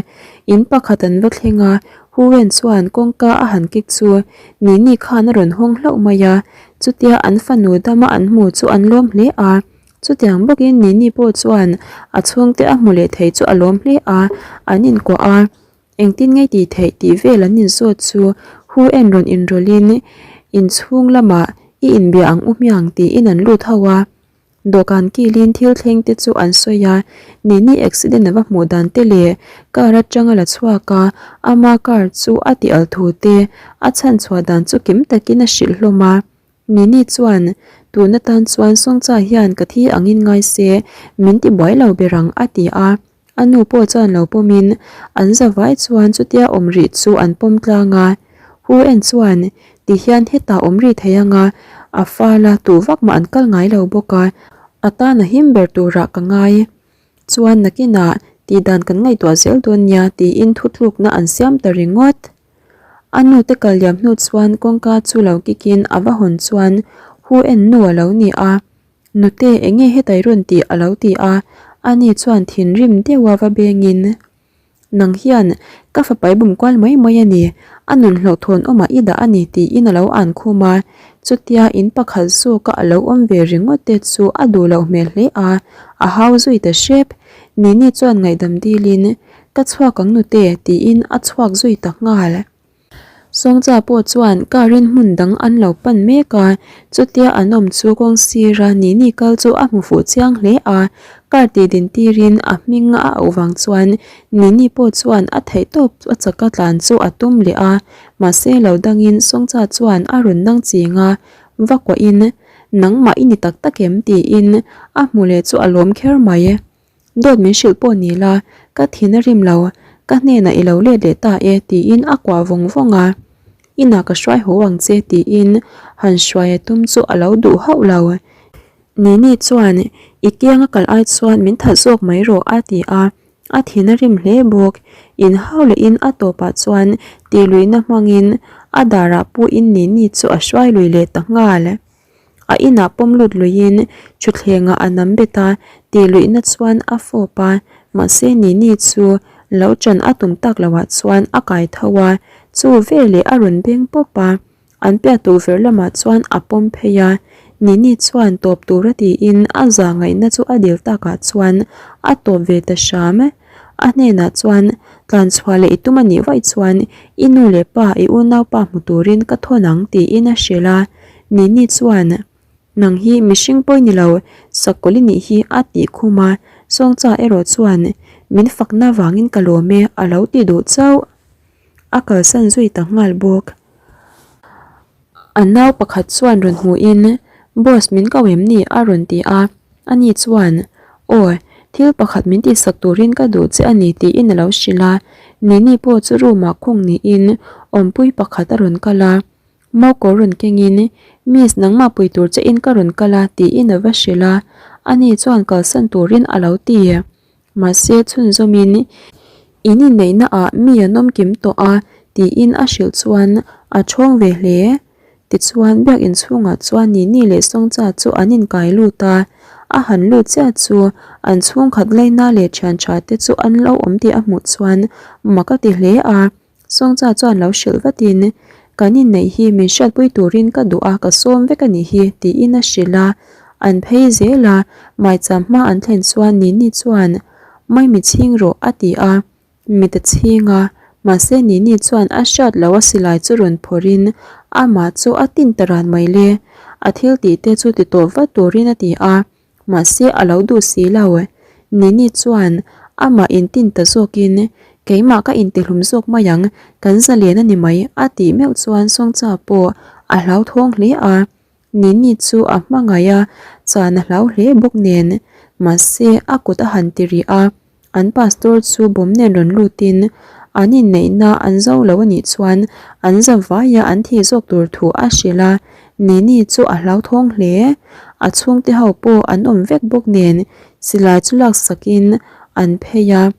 In pakhat an va thleng a, Hu En chuan kawngka a han kik chu Nini khan a rawn hawng hlauh mai a, chutia an fanu dama an hmu chu an lawm hle a. Chutiang bawkin Nini pawh chuan a chhungte a hmu leh thei chu a lawm hle a, an inkuah a, engtin nge tih theih tih vel an inzawt chu Hu en rawn inrawlhin inchhung lamah i inbia ang u hmiang tiin an lut ho a. Dawhkan kilin thil thleng te chu an sawi a, Nini accident a va hmuh dan te leh car atanga la chhuak a, ama car chu a ti al thu te a chhanchhuah dan chu kim takin a hrilh hlawm a. Nini chuan, Tun atan chuan Sawngcha hian ka thi angin ngai se, min ti buai lo ber ang, a ti a. A nu pawh chuan lo pawmin, an zavai chuan chutia awm rih chu an pawm tlang a. Hu En chuan, Ti hian hetah awm rih thei anga, a fal a, tu vak mah an kal ngai lo bawk a, a tan a him ber turah ka ngai. Chuan nakinah tihdan kan ngaihtuah zel dawn nia, tiin thutlukna an siam ta ringawt. A nu te kal liam hnu chuan kawngka chu lo kikin a va hawn chuan Hu en nu a lo ni a, Nute enge hetai rawn tih a lo ti a, ani chuan thinrim deuha va bengin Nang hian ka fapai bum kual mai mai a ni, a nun hlauhthawn awmah i dah a ni tiin a lo an khum a, chutia in pakhat zawka a lo awm ve ringawt te chu a duh loh hmel hle a, a hau zui ta hrep. Nini chuan ngaihdam dilin Ka chhuak ang nute tiin a chhuak zui ta nghal. Sawngcha pawh chuan car in hmun dang an lo pan mek a, chutia an awm chu kawng sira Nini kal chu a hmu fuh chiang hle a, car tih din tirin a hming a auh vang chuan Nini pawh chuan a theih tawp a chaka tlan chu a tum leh a, mahse lo dangin Sawngcha chuan a rawn nang ching a, va kuahin nangmah i ni tak tak em tiin a hmu leh chu a lawm kher mai. Dawt min hrilh pawh ni la, ka thin a rim lo, ka hnenah i lo let leh ta e tiin a kuah vawng vawng a. Inah ka hruai haw ang che tiin han hruai a tum chu a lo duh hauh lo. Nini chuan i kianga kal ai chuan min that zawk mai rawh a ti a, a thin a rim hle bawk. Inhau lehin a tawpah chuan tihluihna hmangin a darah puhin Nini chu a hruai lui leh ta nghal. A inah pawm lut luiin thutthlengah a nam bet a, tih luihna chuan a fawp a, mahse Nini chu lo ṭan a tum tak loah chuan a kai tho a, chu veleh a rawn beng pawp a, an piah tukverh lamah chuan a pawm phei a, Nini chuan tawp tura tiin a zah ngaihna chu a dil takah chuan a tawp ve ta hram. A hnenah chuan tlan chhuah leh i tum a nih vaih chuan i nu leh pa i unaupa hmu turin ka thawn ang tiin a hrilh a. Nini chuan Nang hi mihring pawi ni lo, sakawlh i nih hi a tih khum a, Sawngcha erawh chuan Min fakna vangin ka lawm e a lo ti duh chauh. A kalsan zui ta nghal bawk. A nau pakhat chuan rawn hmuhin Boss min ko em ni? a rawn ti a, ani chuan Aw, thil pakhat min tihsak turin ka duh che a ni tiin a lo hrilh a, Nini pawh chu room ah khung niin awmpui pakhat a rawn kal a, Maukaw rawn kengin Miss nangmah pui tur che in ka rawn kal a tiin a va hrilh a, ani chuan kalsan turin a lo ti. Mahse chhunzawmin in inneihna ah mi an awm kim tawh a tiin a hrilh chuan A ṭhawng ve hle. Tichuan, biakinn chhungah chuan Nini leh Songcha chu an inkai lut a, a han lut chiah chu an chhungkhat laina leh ṭhian ṭha te chu an lo awm tih a hmuh chuan mak a ti hle a. Songcha chuan lo hrilh vatin, Kan inneih hi min hriatpui turin ka duh a, ka sawm vek a nih hi, tiin a hrilh a. An phei zel a, maicham hma an thlen chuan Nini chuan, Maimi chhing rawh, a ti a. Mit a chhing a, mahse Nini chuan a hriat loh a silai chu rawn phawrhin amah chu a tin ta ran mai le. A thil tih te chu ti tawh vat turin a ti a, mahse a lo duh si lo. Nini chuan amah intin ta zawkin, Keimah ka intihlum zawk mai ang, kan zalen a ni mai a tih meuh chuan Sawngcha pawh a hlauthawng hle a. Nini chu a hmangaih a, chan a hlau hle bawk nen, mahse a kut a han ti rih a. An pastor chu bawm nen rawn lutin an inneihna an zo lo a nih chuan an za vaia an thih zawk tur thu a hrilh a, Nini chu a hlauthawng hle. A chhungte ho pawh an awm vek bawk nen silai chu laksakin an phei a.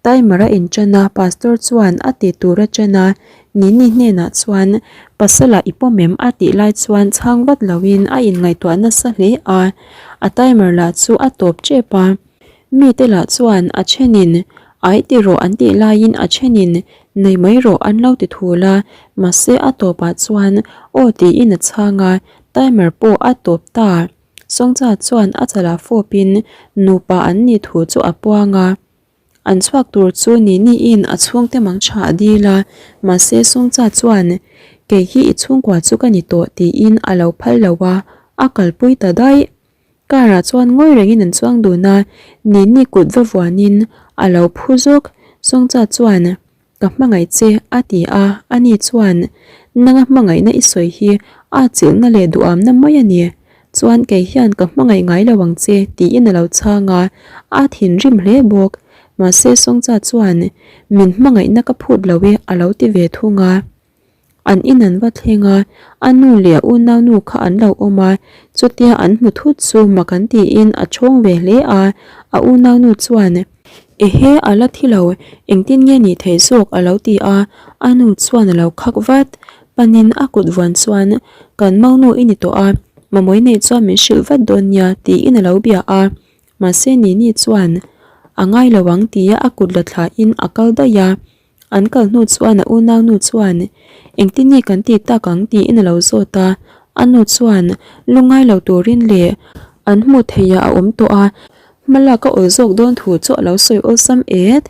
Timer a inṭan a, pastor chuan a ti tur a ṭan a, Nini hnenah chuan Pasala i pawm em? a tih lai chuan chhang vat loin a inngaihtuah nasa hle a, a timer lah chu a tawp ṭep a. Mite lah chuan a thenin ai ti rawh an tih laiin a thenin nei mai rawh an lo ti thul a, mahse a tawpah chuan aw tiin a chhang a, timer pawh a tawp ta. Sawngcha chuan a chalah fawpin nupa an nih thu chu a puang a. An chhuak tur chu Niniin a chhungte mang tha a dil a, mahse Sawngcha chuan kei hi i chhungkua chu ka ni tawh tiin a lo phal lo a, a kalpui ta daih. Car ah chuan ngawi rengin an chuang dun a, Nini kut va vuanin a lo phu zawk. Sawngcha chuan, Ka hmangaih che, a ti a, ani chuan, Nanga hmangaihna i sawi hi a chilhna leh duhamna mai a ni. Chuan kei hian ka hmangaih ngai lo ang che, tiin a lo chhang a, a thinrim hle bawk. Mahse Sawngcha chuan, Min hmangaihna ka phut lo e, a lo ti ve thung a. An in an va thleng a, a nu leh a unaunu kha an lo awm a, chutia an hmu thut chu mak an tiin a chhawng ve hle a, a unaunu chuan, Ehe, a la thi lo, engtin nge nih theih zawk a lo ti a, a nu chuan a lo khak vat, panin a kut vuan chuan, Kan maunu i ni tawh a, mamawih neih chuan min hrilh vat dawn nia tiin a lo bia a, mahse Nini chuan, A ngai lo ang tia a kut la thlain a kal daih a. An kal hnu chuan a unaunu chuan, Engtin nge kan ti tak ang? tiin a lo zawt a. A nu chuan, Lungngai lo turin leh an hmuh theihah a awm tawh a, hma lak a awl zawk dawn thu chu a lo sawi awlsam et.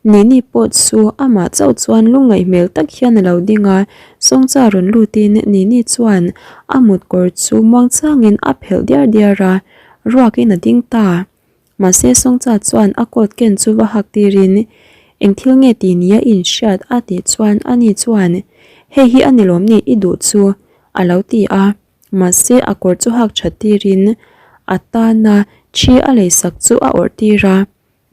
Nini pawh chu amah chauh chuan lungngaih hmel tak hian a lo ding a, Sawngcha rawn lutin Nini chuan a mutkawr chu muangchangin a phelh diar diar a, ruakin a ding ta. Mahse Songcha chuan a coat ken chu va hak tirin, Eng thil nge ti nia i inhriat? a tih chuan ani chuan, Hei hi a ni lawm ni i duh chu? a lo ti a. Mahse a kawr chu hak that tirin a tana thi a leisak chu a awrh tir a.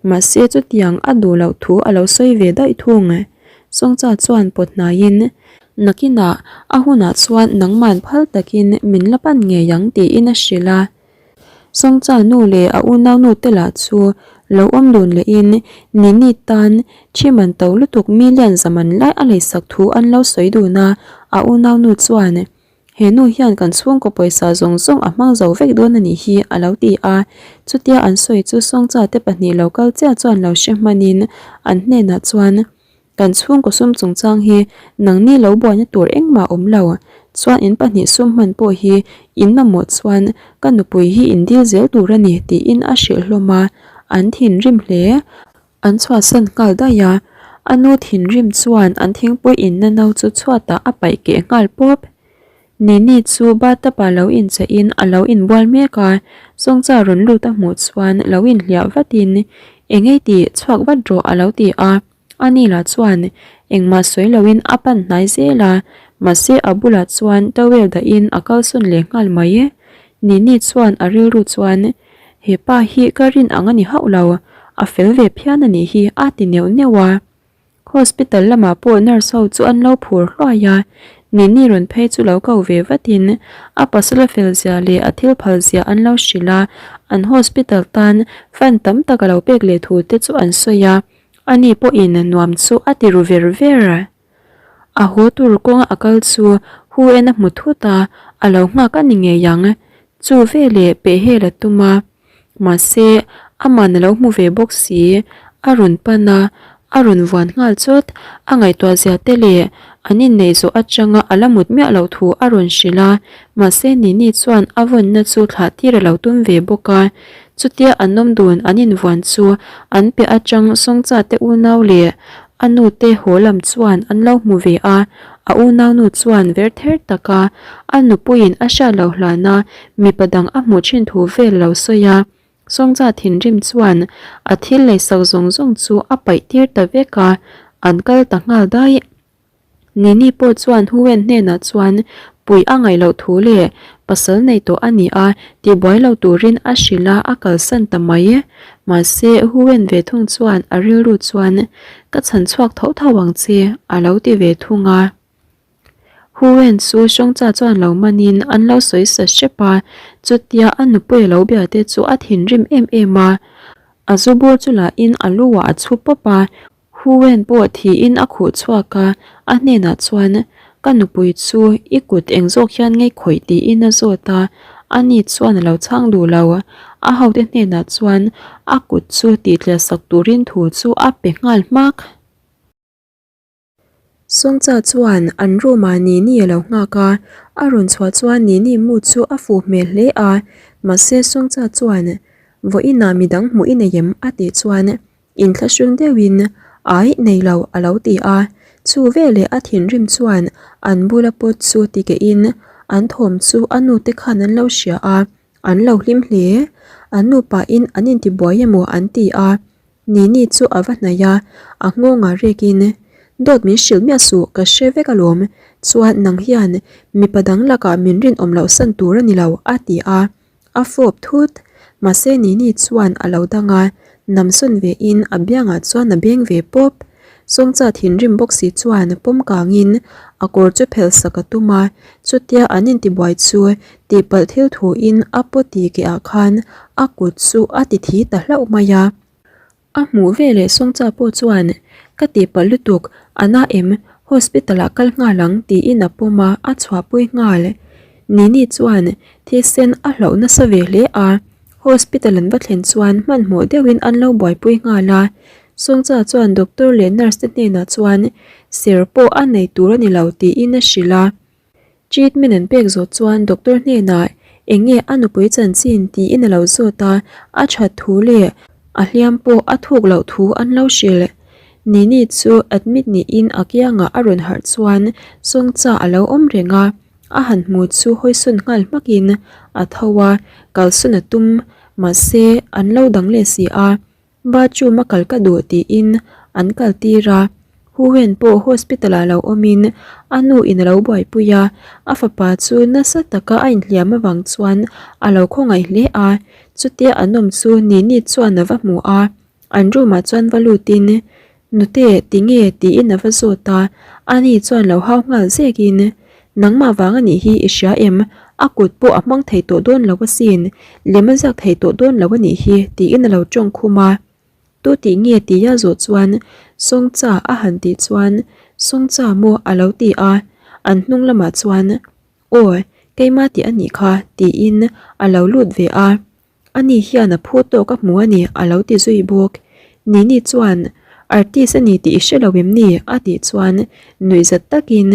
Mahse chutiang a duh loh thu a lo sawi ve daih thung. Songcha chuan pawt hnaiin, Nakinah a hunah chuan nangman phal takin min la pan ngei ang tiin a hrilh a. Songcha nu leh a unaunu te lah chu lo awm dun lehin Nini tan thi man to lutuk million zaman lai a leisak thu an lo sawi dun a, a unaunu chuan, He nu hian kan chhungkaw pawisa zawng zawng a hmang zo vek dawn a nih hi a lo ti a, chutia an sawi chu Songcha te pahnih lo kal chiah chuan lo hre hmanin an hnenah chuan, Kan chhungkaw sum chungchang hi nangni lo buaina tur engmah awm lo. Chuan in pahnih sum hman pawh hi in mamawh chuan ka nupui hi in dil zel tur a ni tiin a hrilh hlawm a, an thinrim hle. An chhuahsan nghal daih a, a nu thinrim chuan an thingpui inna no chu chhuatah a paih keh nghal pawp. Nini chu bathtub-ah lo incheihin a lo inbual mek a, Sawngcha rawn lut a hmuh chuan lo inhliah vatin, Engei tih, chhuak vat rawh a lo ti a. Ani lah chuan engmah sawi loin a pan hnai zel a, mahse a bulah chuan towel dahin a kalsawn leh nghal mai. Nini chuan a rilru chuan, He pa hi ka rin ang a ni hauh lo, a fel ve phian a nih hi a ti neuh neuh a. Hospital lamah pawh nurse ho chu an lo phur hluai a, Nini rawn phei chu lo ko ve vatin a pasal a fel zia leh a thil phal zia an lo hrilh a, an hospital tan fund tam tak a lo pek leh thu te chu an sawi a. Ani pawhin nuam chu a ti ru ver ver. A haw tur kawnga a kal chu hu en a hmu thut a, a lo nghak a ni ngei ang. Chu veleh pehhel a tum a. Mahse, aman a lo hmu ve bawk si. A rawn pan a, a rawn vuan nghal chawt. A ngaihtuah zia te leh an inneih zawh atanga a la mut miah loh thu a rawn hrilh a. Mahse, Nini chuan a vawnna chu thlah tir a lo tum ve bawk a. Chutia an awm dun an invuan chu an piah atang Sawngcha te unau leh a nu te haw lam chuan an lo hmu ve a, a unaunu chuan ver ther taka a nupuiin a hriat loh hlana mipa dang a hmuh thin thu vel lo sawi a. Sawngcha thinrim chuan a thil leisak zawng zawng chu a paih tir ta vek a, an kal ta nghal daih. Nini pawh chuan Huwen hnenah chuan puih a ngaih loh thu leh pasal nei tawh a ni a, tibuai lo turin a hrilh a, a kalsan ta mai. Mahse, Huwen ve thung chuan a rilru chuan, Ka chhan chhuak tho tho ang che, a lo ti ve thung a. Huwen chu Hrawngcha chuan lo manin an lo sawi sa hrep a, chutia a nupui a lo bia te chu a thinrim em em a. A zu bur chu lahin a lu ah a chhu pawp a, Huwen pawh thiin a khuh chhuak a, a hnenah chuan, Ka nupui chu i kut eng zawk hian ngei khawih tiin a zawt a, ani chuan a lo chhang duh lo. A hote hnenah chuan a kut chu tihtleh sak turin thu chu a pe nghal hmak. Sawngcha chuan an room ah Nini a lo nghak a, a rawn chhuah chuan Nini mu chu a fuh hmel hle a, mahse Sawngcha chuan, Vawiinah midang hmuh i nei em? a tih chuan Inthlahrung deuhin Ai, nei lo a lo ti a. Chu veleh a thinrim chuan an bula pawt chu ti kehin an thawm chu a nute khan an lo hria a, an lo hlim hle. An nupain an intibuai emaw an ti a. Nini chu a va hnaih a, a nghawngah rekin, Dawt min hrilh miah suh, ka hre vek alawm. Chuan nang hian mipa dang lakah min rinawm loh san tur a ni lo, a ti a. A fawp thut, mahse Nini chuan a lo dang a, namsawn ve in a biangah chuan a beng ve pawp. Sawngcha thinrim bawk si chuan pawm kangin a kawr chu phelh sak a tum a, chutia an intibuai chu tihpalh thil thu in a pawti ke ah khan a kut chu a ti thi ta hlauh mai a. A hmuh veleh Sawngcha pawh chuan, Ka tihpalh lutuk, a na em? Hospital ah kal nghal ang tiin a pawm a, a chhuahpui nghal. Nini chuan thisen a hlauh nasa ve hle a, hospital an va thlen chuan hmanhmawh deuhin an lo buaipui nghal a. Sawngcha chuan doctor leh nurse te hnenah chuan ser pawh a nei tur a ni lo tiin a hrilh a. Treatment an pek zawh chuan doctor hnenah eng nge a nupui chanchin tiin a lo zawt a, a that thu leh a hliam pawh a thuk loh thu an lo hrilh. Nini chu admit niin a kiangah a rawn harh chuan Sawngcha a lo awm reng a, a han hmu chu hawisawn nghal hmakin a tho a, kalsawn a tum mahse an lo dang leh si a. Bathroom a kal ka duh tiin an kal tir a, Huwen pawh hospital ah lo awmin a nu in a lo buaipui a, a fapa chu nasa taka a inhliam avang chuan a lo khawngaih hle a, chutia an awm chu Nini chuan a va hmu a, an room ah chuan va lutin Nute tinge tiin a va zawt a, ani chuan lo hau nghal zekin Nangmah vang a nih hi i hria em? A kut pawh a hmang thei tawh dawn lo asin, lem a ziak thei tawh dawn lo a nih hi tiin a lo tawng khum a. Tu tih nge tia zawh chuan Sawngcha a han tih chuan Sawngcha maw a lo ti a, an hnung lamah chuan Aw, keimah tih a nih kha tiin a lo lut ve a. Ani hian a phu tawk a hmu a ni a lo ti zui bawk. Nini chuan, Artist a ni tih i hre lo em ni? a tih chuan nuihzat takin,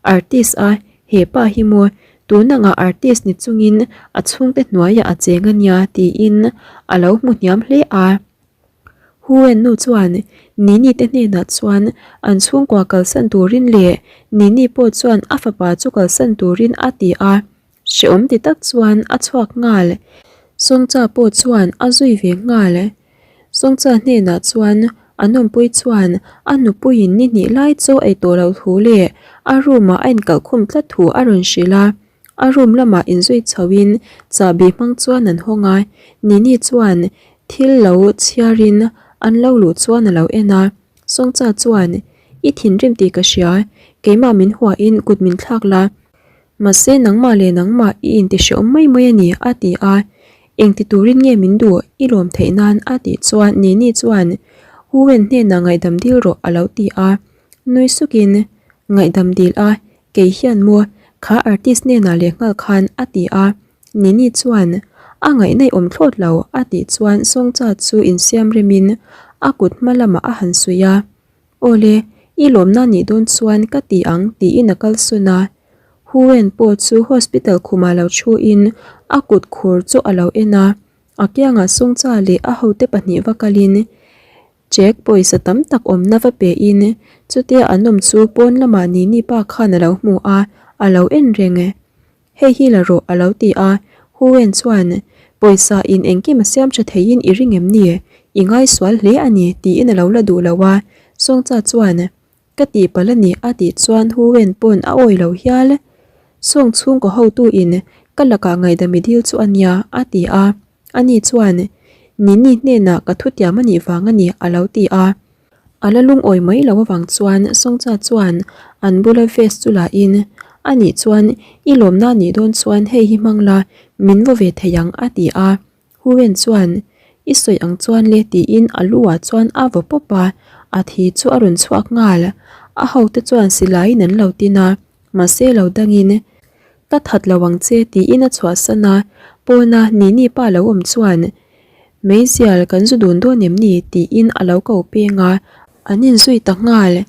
Artist a, he pa hi maw, tun angah artist ni chungin a chhungte hnuaiah a cheng a nia tiin a lo hmu hniam hle a. Huwen nu chuan Nini te hnenah chuan an chhungkua kalsan turin leh Nini pawh chuan a fapa chu kalsan turin a ti a. Hrehawm ti tak chuan a chhuak nghal. Sawngcha pawh chuan a zui ve nghal. Sawngcha hnenah chuan a nawmpui chuan a nupuiin ni hnih lai chaw ei tawh loh thu leh a room ah a inkalh khum tlat thu a rawn hrilh a. A room lamah inzui chhoin chahbi hmang chuan an hawng a. Nini chuan thil lo chhiarin an lo luh chuan a lo en a. Sawngcha chuan, I thinrim tih ka hria, keimah min huahin kut min thlak la. Mahse nangmah leh nangmah i intihrehawm mai mai a ni, a ti a. Engti turin nge min duh i lawm theih nan? a tih chuan Nini chuan Huwen hnenah ngaihdam dil rawh a lo ti a. Nui sukin, Ngaihdam dil a, kei hian maw kha artist hnenah leh nghal khan a ti a, Nini chuan a ngaihnaih awm thlawt lo a tih chuan Sawngcha chu insiam remin a kut hma lamah a han suih a, Awle, i lawmna nih dawn chuan ka ti ang tiin a kalsawn a, Huwen pawh chu hospital khumah lo thuin a kut khur chu a lo en a, a kiangah Sawngcha leh a hote pahnih va kalin Check pawisa tam tak awmna va pe in chutia an awm chu pawn lamah Nini pa khan a lo hmu a, a lo en reng e. Hei hi la rawh a lo ti a, Huwen chuan pawisa in engkim a siam tha theiin i ring em ni? I ngaisual hle a ni tiin a lo la duh lo a, Sawngcha chuan Ka tihpalh a ni a tih chuan Huwen pawn a awi lo hial. Sawng chhungkaw hotu in ka lakah ngaihdam i dil chu a nia a ti a. Ani chuan Nini hnenah ka thutiam a nih vang a ni a lo ti a. A la lungawi mai lo avang chuan Sawngcha chuan an bula vest chu la in a nih chuan i lawmna nih dawn chuan hei hi hmang la min vaw ve thei ang a ti a. Huren chuan, I sawi ang chuan le tiin a lu ah chuan a vaw pawp a, a thi chu a rawn chhuak nghal. A hote chuan silaiin an lo tin a, mahse lo dangin, Ka that lo ang che tiin a chhuahsan a, pawna Nini pa lo awm chuan, Meizial kan zu dun dawn em ni? tiin a lo ko peng a, an inzui ta nghal.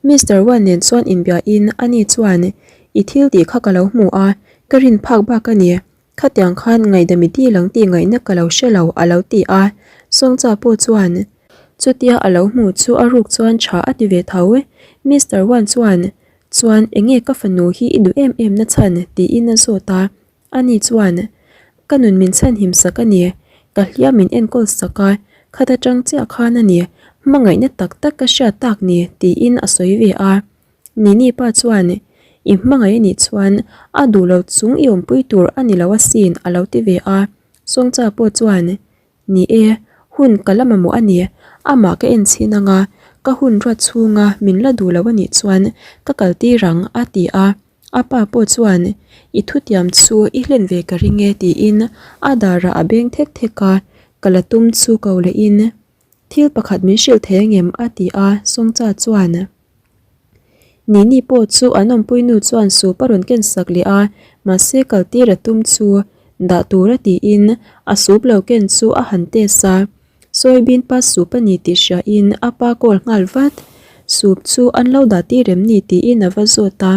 Mister Wan nen chuan inbiahin ani chuan, I thil tih kha ka lo hmu a, ka rin phak bak a ni. Khatiang khan ngaihdam i dil ang tih ngaihna ka lo hre lo a lo ti a, Sawngcha pawh chuan chutia a lo hmu chu a ruk chuan tha a ti ve tho. Mister Wan chuan, Chuan enge ka fanu hi i duh em em na chhan? tiin a zawt a, ani chuan, Ka nun min chhanhim sak a ni, ka hliam min enkawl sak a, khat atang chiah khan a ni, hmangaihna tak tak ka hriat tak ni tiin a sawi ve a. Nini pa chuan, I hmangaih a nih chuan a duh lo chung i awmpui tur a ni lo asin a lo ti ve a. Sawngcha pawh chuan, Ni e, hun ka la mamawh a ni, amah ka en chhin anga ka hun ruat chhunga min la duh lo a nih chuan ka kal tir ang a ti a. A pa pawh chuan, I thutiam chu i hlen ve ka ring e tiin a darah a beng thek thek a, ka la tum chu ko lehin, Thil pakhat min hrilh thei angem? a ti a, Sawngcha chuan. Nini pawh chu an awmpui nu chuan soup a rawn ken sak leh a, mahse kal tir a tum chu dah tur a tiin a soup lo ken chu a han test a. Soybean pa soup a ni tih hria in a pa call nghal vat. Soup chu an lo dah tir em ni tiin a va zawt a,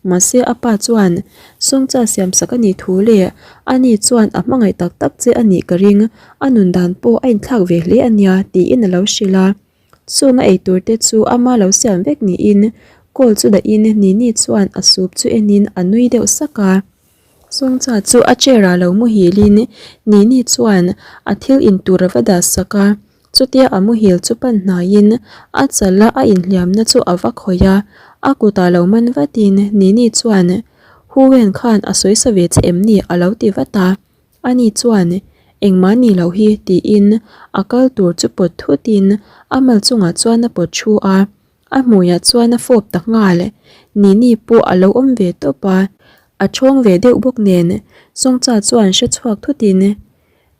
mahse a pa chuan Sawngcha siam sak a nih thu leh ani chuan a hmangaih tak tak che a nih ka ring, a nun dan pawh a inthlak ve hle a nia tiin a lo hrilh a. Chung a eitur te chu ama lo siam vek niin call chu dahin Nini chuan a soup chu enin a nui deuh sak a. Sawngcha chu a chair ah lo muhilin Nini chuan a thil in tur a va dah sak a, chutia a muhil chu pan hnaiin a chal a a inhliamna chu a va khawih a, a kutah lo man vatin Nini chuan Huwen khan a sawi sa ve che em ni a lo ti vat a. Ani chuan, Engmah ni loh hi, tiin a kal tur chu pawt thutin a mal chungah chuan a pawt thu a, a hmuiah chuan a fawp ta nghal. Nini pawh a lo awm ve tawp a, a thawng ve deuh bawk nen Sawngcha chuan hre chhuak thutin,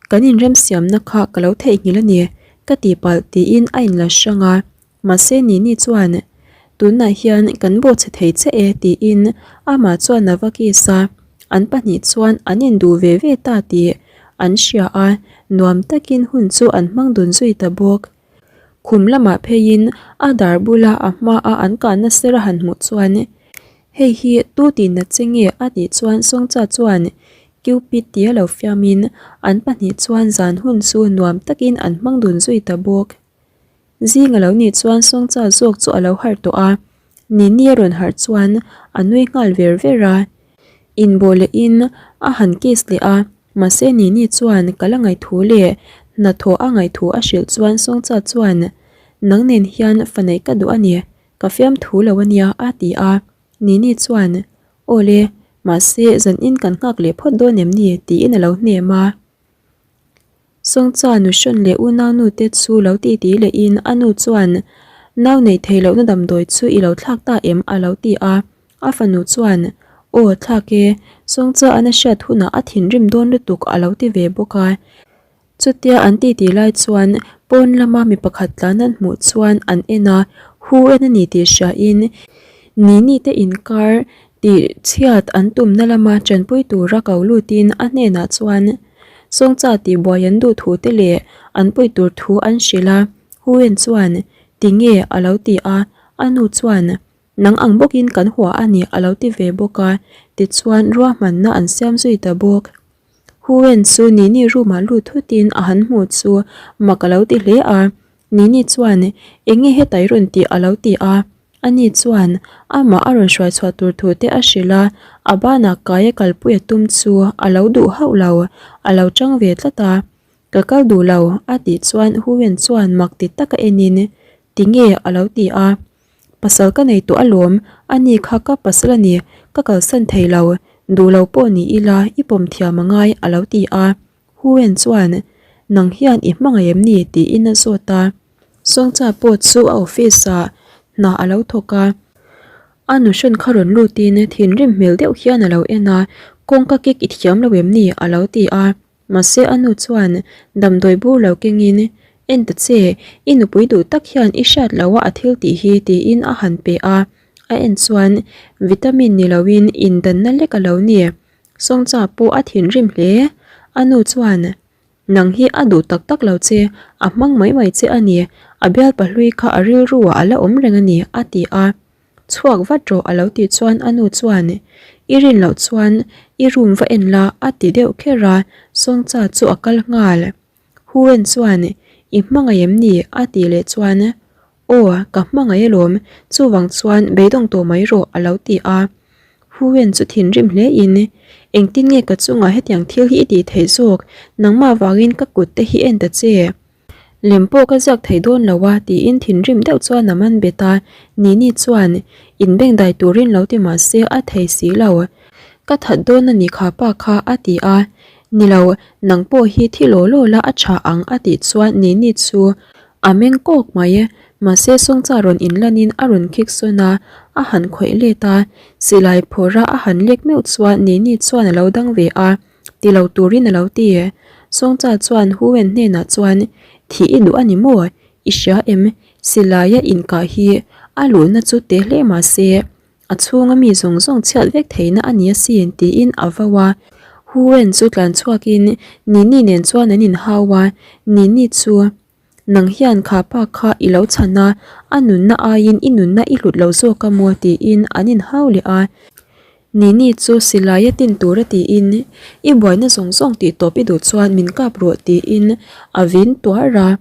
Kan inremsiamna kha ka lo theihnghilh a ni, ka tihpalh, tiin a inla hrang a. Mahse Nini chuan, Tunah hian kan bawhchhe thei che e tiin amah chuan a va kiss a, an pahnih chuan an induh ve ve ta tih an hria a, nuam takin hun chu an hmang dun zui ta bawk. Khum lamah pheiin a dar bula a hmaa an kahna ser a han hmuh chuan, Hei hi tu tihna che nge a tih chuan Sawngcha chuan Cupid tia lo fiamin an pahnih chuan zan hun chu nuam takin an hmang dun zui ta bawk. Zing a lo nih chuan Sawngcha zawk chu a lo harh tawh a, Nini a rawn harh chuan a nui nghal ver ver a. Inbawh lehin a han kiss leh a, mahse Nini chuan ka la ngaihthu leh hnathawh a ngaihthu a hrilh chuan Sawngcha chuan Nang nen hian fa neih ka duh a ni, ka fiamthu lo a nia a ti a. Nini chuan Aw le, mahse zanin kan nghak leh phawt dawn em ni tiin a lo hnem a. Sawngcha nuhrawn leh unaunu te chu lo titi lehin a nu chuan nau neih theih lohna damdawi chu i lo thlak ta em a lo ti a, a fanu chuan aw thlak e, Sawngcha an a hriat hunah a thinrim dawn lutuk a lo ti ve bawk a. Chutia an titi lai chuan pawn lama mi pakhat tlan an hmuh chuan an en a, hu en a ni tih hriain. Nini te inkar tih chhiat an tumna lama tanpui tura ko lutin a hnenah chuan Sawngcha tihbuai an duh thu te leh an puih tur thu an hrilh a. Huwen chuan, Tinge? a lo ti a, a nu chuan, Nang ang bawkin kan hua a ni a lo ti ve bawk a, tichuan ruahmanna an siam zui ta bawk. Huwen chu Nini room ah lut thutin a han hmuh chu mak a lo ti hle a, Nini chuan eng nge hetai rawn tih a lo ti a, ani chuan amah a rawn hruai chhuah tur thu te a hrilh a, a banah kai a kalpui a tum chu a lo duh hauh lo, a lo chang ve tlat a. Ka kal duh lo a tih chuan Huwen chuan mak ti taka enin tinge a lo ti a. Pasal ka nei tawh alawm, ani kha ka pasal a ni, ka kalsan thei lo, duh lo pawh ni ila i pawm thiam a ngai a lo ti a. Huwen chuan, Nang hian i hmangaih em ni? tiin a zawt a. Sawngcha pawh chu a office ah hna a lo thawk a. A nuhrawn kha rawn lutin thinrim hmel deuh hian a lo en a, Kawngka kik i thiam lo em ni? a lo ti a. Mahse a nu chuan damdawi bur lo kengin, En ta che, i nupui duh tak hian i hriat loh a a thil tih hi tiin a han pe a. A en chuan vitamin ni loin indanna lek a lo ni. Sawngcha pawh a thinrim hle. A nu chuan, Nang hi a duh tak tak lo che, a hmang mai mai che a ni, a bialpa hlui kha a rilru ah a la awm reng a ni a ti a. Chhuak vat rawh a lo tih chuan a nu chuan, I rin loh chuan i room va en la a ti deuh kher a, Sawngcha chu a kal nghal. Huwen chuan, I hmangaih em ni? a tih leh chuan, Aw, ka hmangaih alawm, chuvang chuan beidawng tawh mai rawh a lo ti a. Huwen chu thinrim hle in, Engtin nge ka chungah hetiang thil hi i tih theih zawk, nangmah vangin ka kut te hi en ta che. Lem pawh ka ziak thei dawn lo a tiin thinrim deuh chuan a man bet a, Nini chuan inbengdai turin lo ti mah se a thei si lo. Ka that dawn a ni kha pa kha a ti a, Ni lo, nang pawh hi thi law law la a tha ang a tih chuan Nini chu a meng kawk mai. Mahse Sawngcha rawn inlanin a rawn khik sawn a, a han khawih let a, silai phawrh a a han lek meuh chuan Nini chuan a lo dang ve a. Ti lo turin a lo ti. Sawngcha chuan Huwen hnenah chuan, Thih i duh a ni maw? I hria em? Silaia inkah hi a luhna chu te hle mah se, a chhunga mi zawng zawng chhiat vek theihna a ni asin tiin a vau a. Huwen chu tlan chhuakin Nini nen chuan an inhau a, Nini chu Nang hian kha pa kha i lo chhan a, a nunna aiin i nunna i hlut lo zawk a maw tiin an inhau leh a. Nini chu silai a tin tur a tiin, I buaina zawng zawng tih tawp i duh chuan min kap rawh tiin a vin tuar a.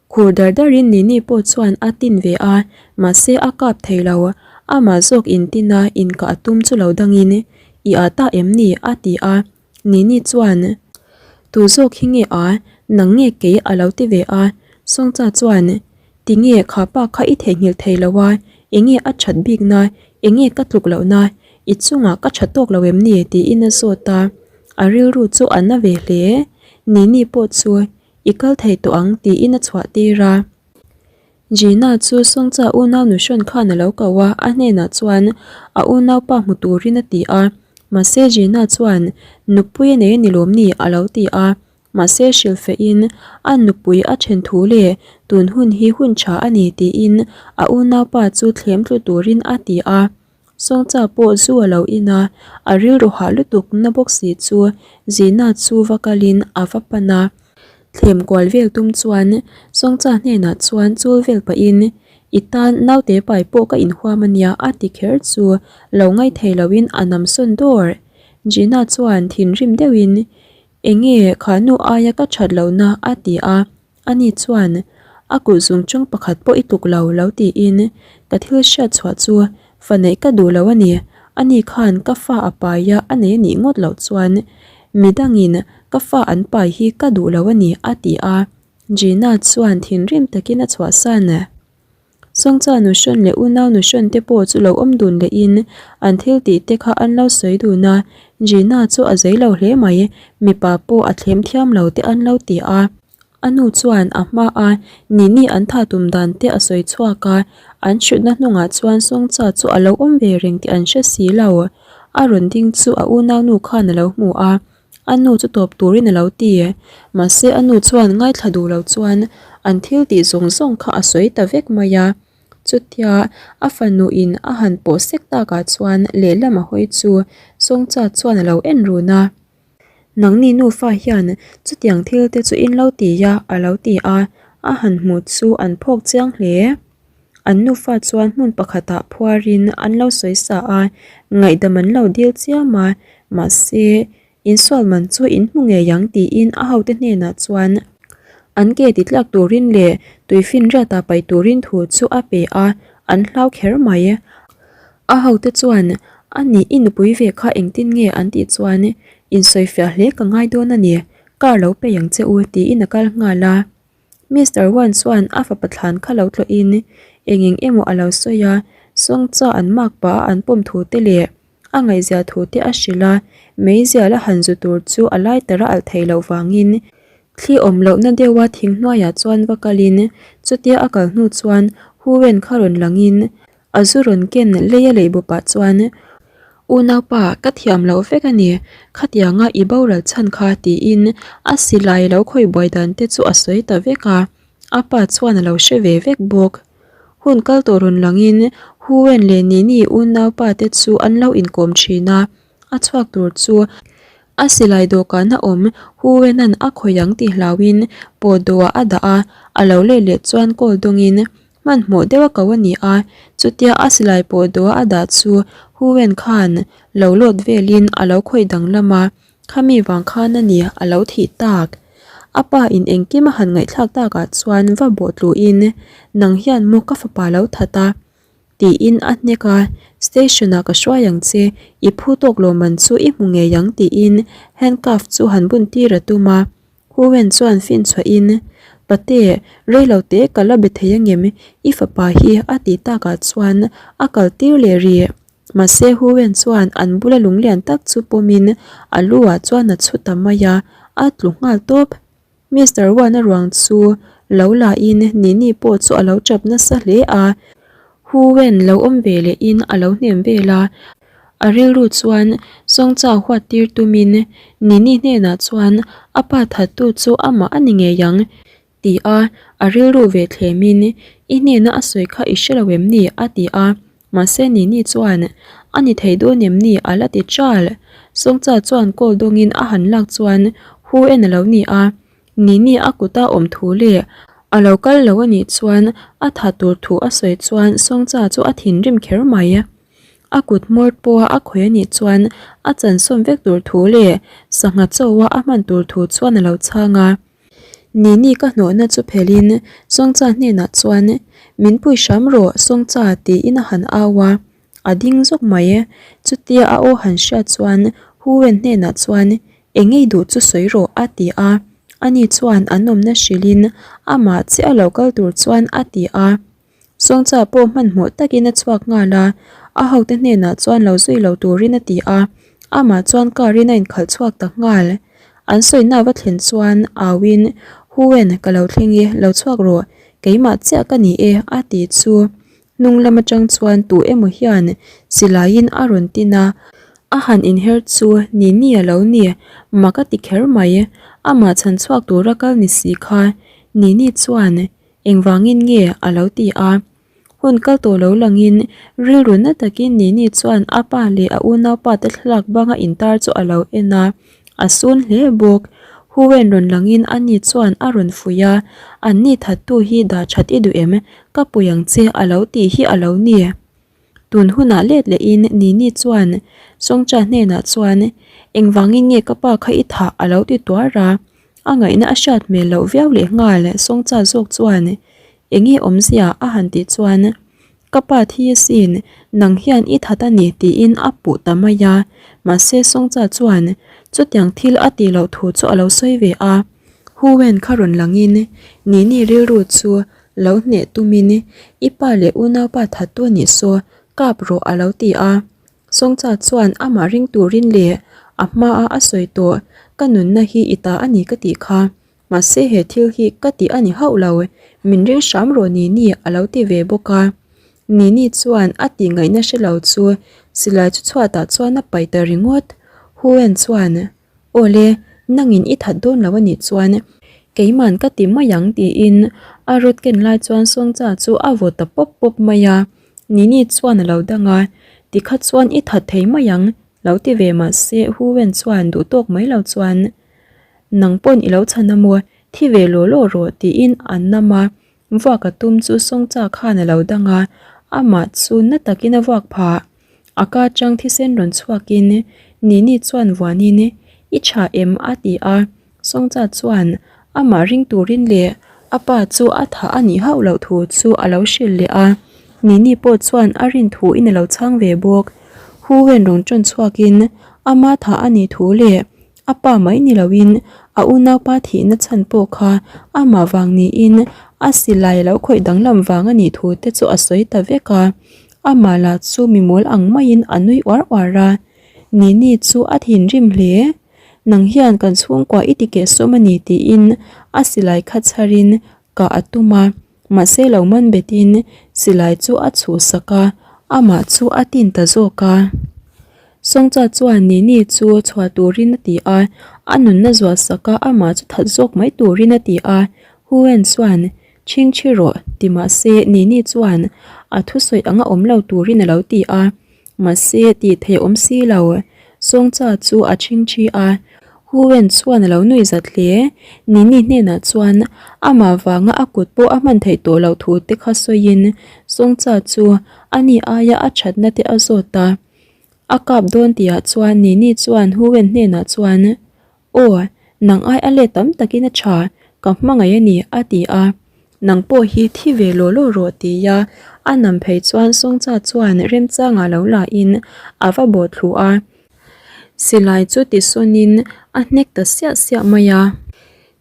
Khur dar darin Nini pawh chuan a tin ve a, mahse a kap thei lo. Amah zawk intin a, inkah a tum chu lo dangin, I ah ta em ni? a ti a. Nini chuan, Tu zawk hi nge a, nang nge kei a lo ti ve a. Sawngcha chuan, Ti nge kha pa kha i theihnghilh thei lo a, enge a that bik na, enge ka tluk loh na, i chungah ka tha tawk lo em ni tiin a zawt a. A rilru chu a na ve hle. Nini pawh chu, I kal thei tawh ang tiin a chhuah tir a. Gina chu Sawngcha unau nuhrawn khan a lo ko a, a hnenah chuan a unaupa hmu turin a ti a. Mahse Gina chuan, Nupui a nei a ni lawm ni? a lo ti a. Mahse hrilhfehin a nupui a then thu leh tun hun hi hun tha a ni tiin a unaupa chu thlem tlu turin a ti a. Sawngcha pawh zu a lo in a, a rilru hah lutuk na bawk si chu Zina chu va kalin a va pan a. Thlem kual vel tum chuan Sawngcha hnenah chuan chul vel pahin, I tan naute pai pawh ka inhuam a nia a ti kher chu lo ngaithei loin a nam sawn dawr. Gina chuan thinrim deuhin, Enge kha nu aia ka that lohna a ti a. Ani chuan, A kut zungchung pakhat pawh i tluk lo lo tiin ka thil hriat chhuah chu fa neih ka duh lo a ni. Ani khan ka fa a pai a, a nei a nih ngawt loh chuan midangin ka fa an pai hi ka duh lo a ni, a ti a. Gina chuan thinrim takin a chhuahsan. Sawngcha nuhrawn leh unau nuhrawn te pawh chu lo awm dun lehin an thil tih te kha an lo sawi dun a, Gina chu a zei lo hle mai, mipa pawh a thlem thiam lo te an lo ti a. A nu chuan a hma a Nini an tha tum dan te a sawi chhuak a, an hrutna hnungah chuan Sawngcha chu a lo awm ve reng tih an hre si lo. A rawn ding chu a unaunu khan a lo hmu a, A nu chu tawp turin a lo ti. Mahse a nu chuan ngaithla duh lo chuan an thil tih zawng zawng kha a sawi ta vek mai a. Chutia a fanu in a han pawh sek takah chuan lehlam a hawi chu Sawngcha chuan a lo en run a. Nangni nufa hian chutiang thil te chu in lo ti a a lo ti a, a han hmuh chu an phawk chiang hle. An nufa chuan hmun pakhatah phuarin an lo sawi sa a, ngaihdam an lo dil chiam a, mahse insual man chu in hmu ngei ang tiin a hote hnenah chuan an ke ti tlak turin leh tuifinriatah paih turin thu chu a pe a, an hlau kher mai. A hote chuan a nih i nupui ve kha engtin nge an tih chuan insawifiah hle ka ngai dawn a ni, car lo pei ang che u tiin a kal nghal a. Mister Wan chuan a fapa thlan kha lo tlawhin eng eng emaw a lo sawi a, Sawngcha an mak pah a an pawm thu te leh a ngaihzia thu te a hrilh a, meizial a han zu tur chu a lai tara alh theih loh vangin thli awm lohna deuha thing hnuaiah chuan va kalin chutia a kal hnu chuan Hu Wen kha rawn langin A zu rawn ken lei a lei bawpah chuan, Unaupa, ka thiam loh vek a ni, khatianga i boral chhan kha tiin a silai lo khawi buai dan te chu a sawi ta vek a, a pa chuan a lo hre ve vek bawk. Hun kal tawh rawn langin Huwen leh Nini unaupa te chu an lo inkawm thin a, a chhuak tur chu a silai dawhkan a awm Huwenan a khawi ang tih hlauhin pawh dawhah a dah a, a lo let leh chuan kawl dawngin Hmanhmawh deuh a ko a ni a, chutia a silai pawh dawh a dah chu Huwen khan lo lawt velin a lo khawih danglam a, khami vang khan a ni a lo thih tak. A pa in engkim a han ngaihthlak takah chuan va bawh tluhin, Nang hian maw ka fapa lo that a? tiin a hnek a, Station ah ka hruai ang che, i phu tawk lo man chu i hmu ngei ang tiin handcuff chu han bun tir a tum a. Huwen chuan fin chhuahin, Pate, reilo te ka la be thei angem, i fapa hi a tih takah chuan a kal tir leh rih. Mahse Huwen chuan an bula lunglian tak chu pawmin a lu ah chuan a chhu ta mai a, a tlu nghal tawp. Mister Wan-a ruang chu lo la in Nini pawh chu a lo tap nasa hle a, Huwen lo awm ve leh in a lo hnem vel a, A rilru chuan Sawngcha huat tir tumin Nini hnenah chuan a pa thattu chu amah a ni ngei ang ti a, a rilru ve thlemin I hnena a sawi kha i hre lo em ni? a ti a, mahse Nini chuan A ni thei dawn em ni? a la ti chal. Sawngcha chuan call dawngin a han lak chuan Hu en a lo ni a, Nini a kuta awm thu leh a lo kal lo a nih chuan a tha tur thu a sawi chuan Sawngcha chu a thinrim kher mai. A kut hmawr pawha a khawih a nih chuan a chansawm vek tur thu leh sangha chaw a a hman tur thu chuan a lo chhang a. Nini ka hnawhna chu phelhin Sawngcha hnenah chuan, Min pui hram rawh Sawngcha tiin a han au a, a ding zawk mai. Chutia a aw han hriat chuan Huwen hnenah chuan, Eng ei duh chu sawi rawh a ti a. Ani chuan an awmna hrilhin amah chiah a lo kal tur chuan a ti a. Sawngcha pawh hmanhmawh takin a chhuak nghal a, a hote hnenah chuan lo zui lo turin a ti a, amah chuan car in a inkhalh chhuak ta nghal. An sawina va thlen chuan auin, Huwen, ka lo thleng i, lo chhuak rawh, keimah chiah ka ni e, a ti chu. Hnung lam atang chuan tu emaw hian silaiin a rawn tin a, a han inher chu ni ni a lo ni, mak a ti kher mai, amah chhan chhuak tura kal ni si kha, ni ni chuan Engvangin nge a lo ti a? Hun kal tawh lo langin rilru na takin Nini chuan a pa leh a unaupa te thlalak banga intar chu a lo en a, a sun hle bawk. Huwen rawn langin ani chuan a rawn fuih a, Anni thattu hi dah that i duh em? Ka pui ang che a lo tih hi a lo ni. Tun hunah let lehin Nini chuan Songcha hnenah chuan, Engvangin nge ka pa kha i thah? a lo ti tuar a. A ngaihna a hriat hmel loh viau leh nghal Songcha zawk chuan, Enge awmzia? a han tih chuan, Ka pa thi asin, nang hian i that a ni tiin a puh ta mai a. Mahse Songcha chuan chutiang thil a tih loh thu chu a lo sawi ve a. Huwen kha rawn langin Nini rilru chu Lo hneh tumin i pa leh unaupa thattu nih saw kap rawh a lo ti a. Sawngcha chuan amah ring turin leh a hmaa a sawi tawh ka nunna hi i ta a ni ka tih kha. Mahse he thil hi ka tih a ni hauh lo, min ring hram rawh Nini a lo ti ve bawk a. Nini chuan a tih ngaihna hre lo chu silai chu chhuatah chuan a paih ta ringawt. Huwen chuan Awle, nangin i that dawn lo a nih chuan keiman ka ti mai ang tiin A rawt ken lai chuan Sawngcha chu a vaw ta pawp pawp mai a, Nini chuan a lo dang a, Tikha chuan i that thei mai ang, lo ti ve mah se Hu Wen chuan duh tawk mai lo chuan, Nang pawn i lo chhan a maw, thi ve law law rawh tiin an nam a, Vuak a tum chu Sawngcha khan a lo dang a, amah chu na takin a vuak phah. A ka atang thisen rawn chhuakin Nini chuan vuanin, I tha em? a ti a. Sawngcha chuan amah ring turin leh a pa chu a thah a nih hauh loh thu chu a lo hrilh leh a. Nini pawh chuan a rin thuin a lo chhang ve bawk. Hu Wen rawn ṭawn chhuakin ama thah a nih thu leh A pa mai ni loin a unaupa thihna chhan pawh kha amah vang niin a silai a lo khawih danglam vang a nih thu te chu a sawi ta vek a. Amah lah chu mi mawl ang maiin a nui uar uar a. Nini chu a thinrim hle. Nang hian kan chhungkua i ti kehsawm a ni tiin a silai kha chharin kah a tum a. Mahse lo man betin silai chu a chhuhsak a, amah chu a tin ta zawk a. Sawngcha chuan Nini chu chhuah turin a ti a, a nunna zuah sak a, amah chu that zawk mai turin a ti a. Hu-en chuan, Chhingchhi rawh, ti mahse Nini chuan a thusawi anga awm lo turin a lo ti a. Mahse tih theih awm si lo. Sawngcha chu a chhingchhi a, Hu-en chuan a lo nui zat hle. Nini hnenah chuan amah vanga a kut pawh a hman theih tawh loh thu te kha sawiin Sawngcha chu ani aia a thatna te a zawt a. A kap dawn tihah chuan Nini chuan Hu-en hnenah chuan, Aw, nang ai a let tam takin a tha, ka hmangaih a ni, a ti a. Nang pawh hi thi ve law law rawh tia a nam phei chuan Sawngcha chuan remchangah lo la in a va bawh thlu a. Silai chu tisawnin a hnek ta siah siah mai a.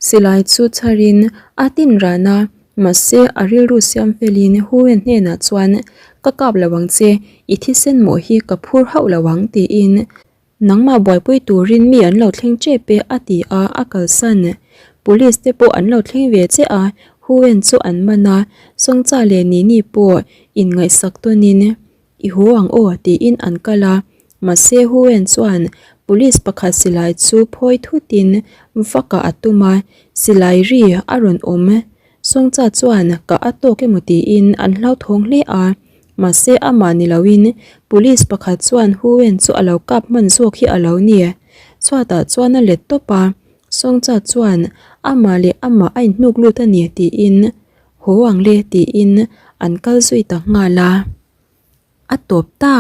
Silai chu chharin a tin ran a, mahse a rilru siam felin Hu-en hnenah chuan, Ka kap lo ang che, i thisen mawh hi ka phur hauh lo ang tiin Nangmah buaipui turin mi an lo thleng tep e a ti a, a kalsan. Police te pawh an lo thleng ve che a, Hu-en chu an man a, Sawngcha leh Nini pawh inngaihsak tawnin I haw ang aw tiin an kal a, mahse Hu-en chuan police pakhat silai chu phawi thutin vakah a tum a, silai ri a rawn awm. Sawngcha chuan ka a tawk emaw tiin an hlauthawng hle a, mahse amah ni loin police pakhat chuan Hu-en chu a lo kap hman zawk hi a lo ni. Chhuatah chuan a let tawp a, Sawngcha chuan amah leh amah a inhnuk lut a ni tiin haw ang le tiin an kal zui ta nghal a. A tawp ta.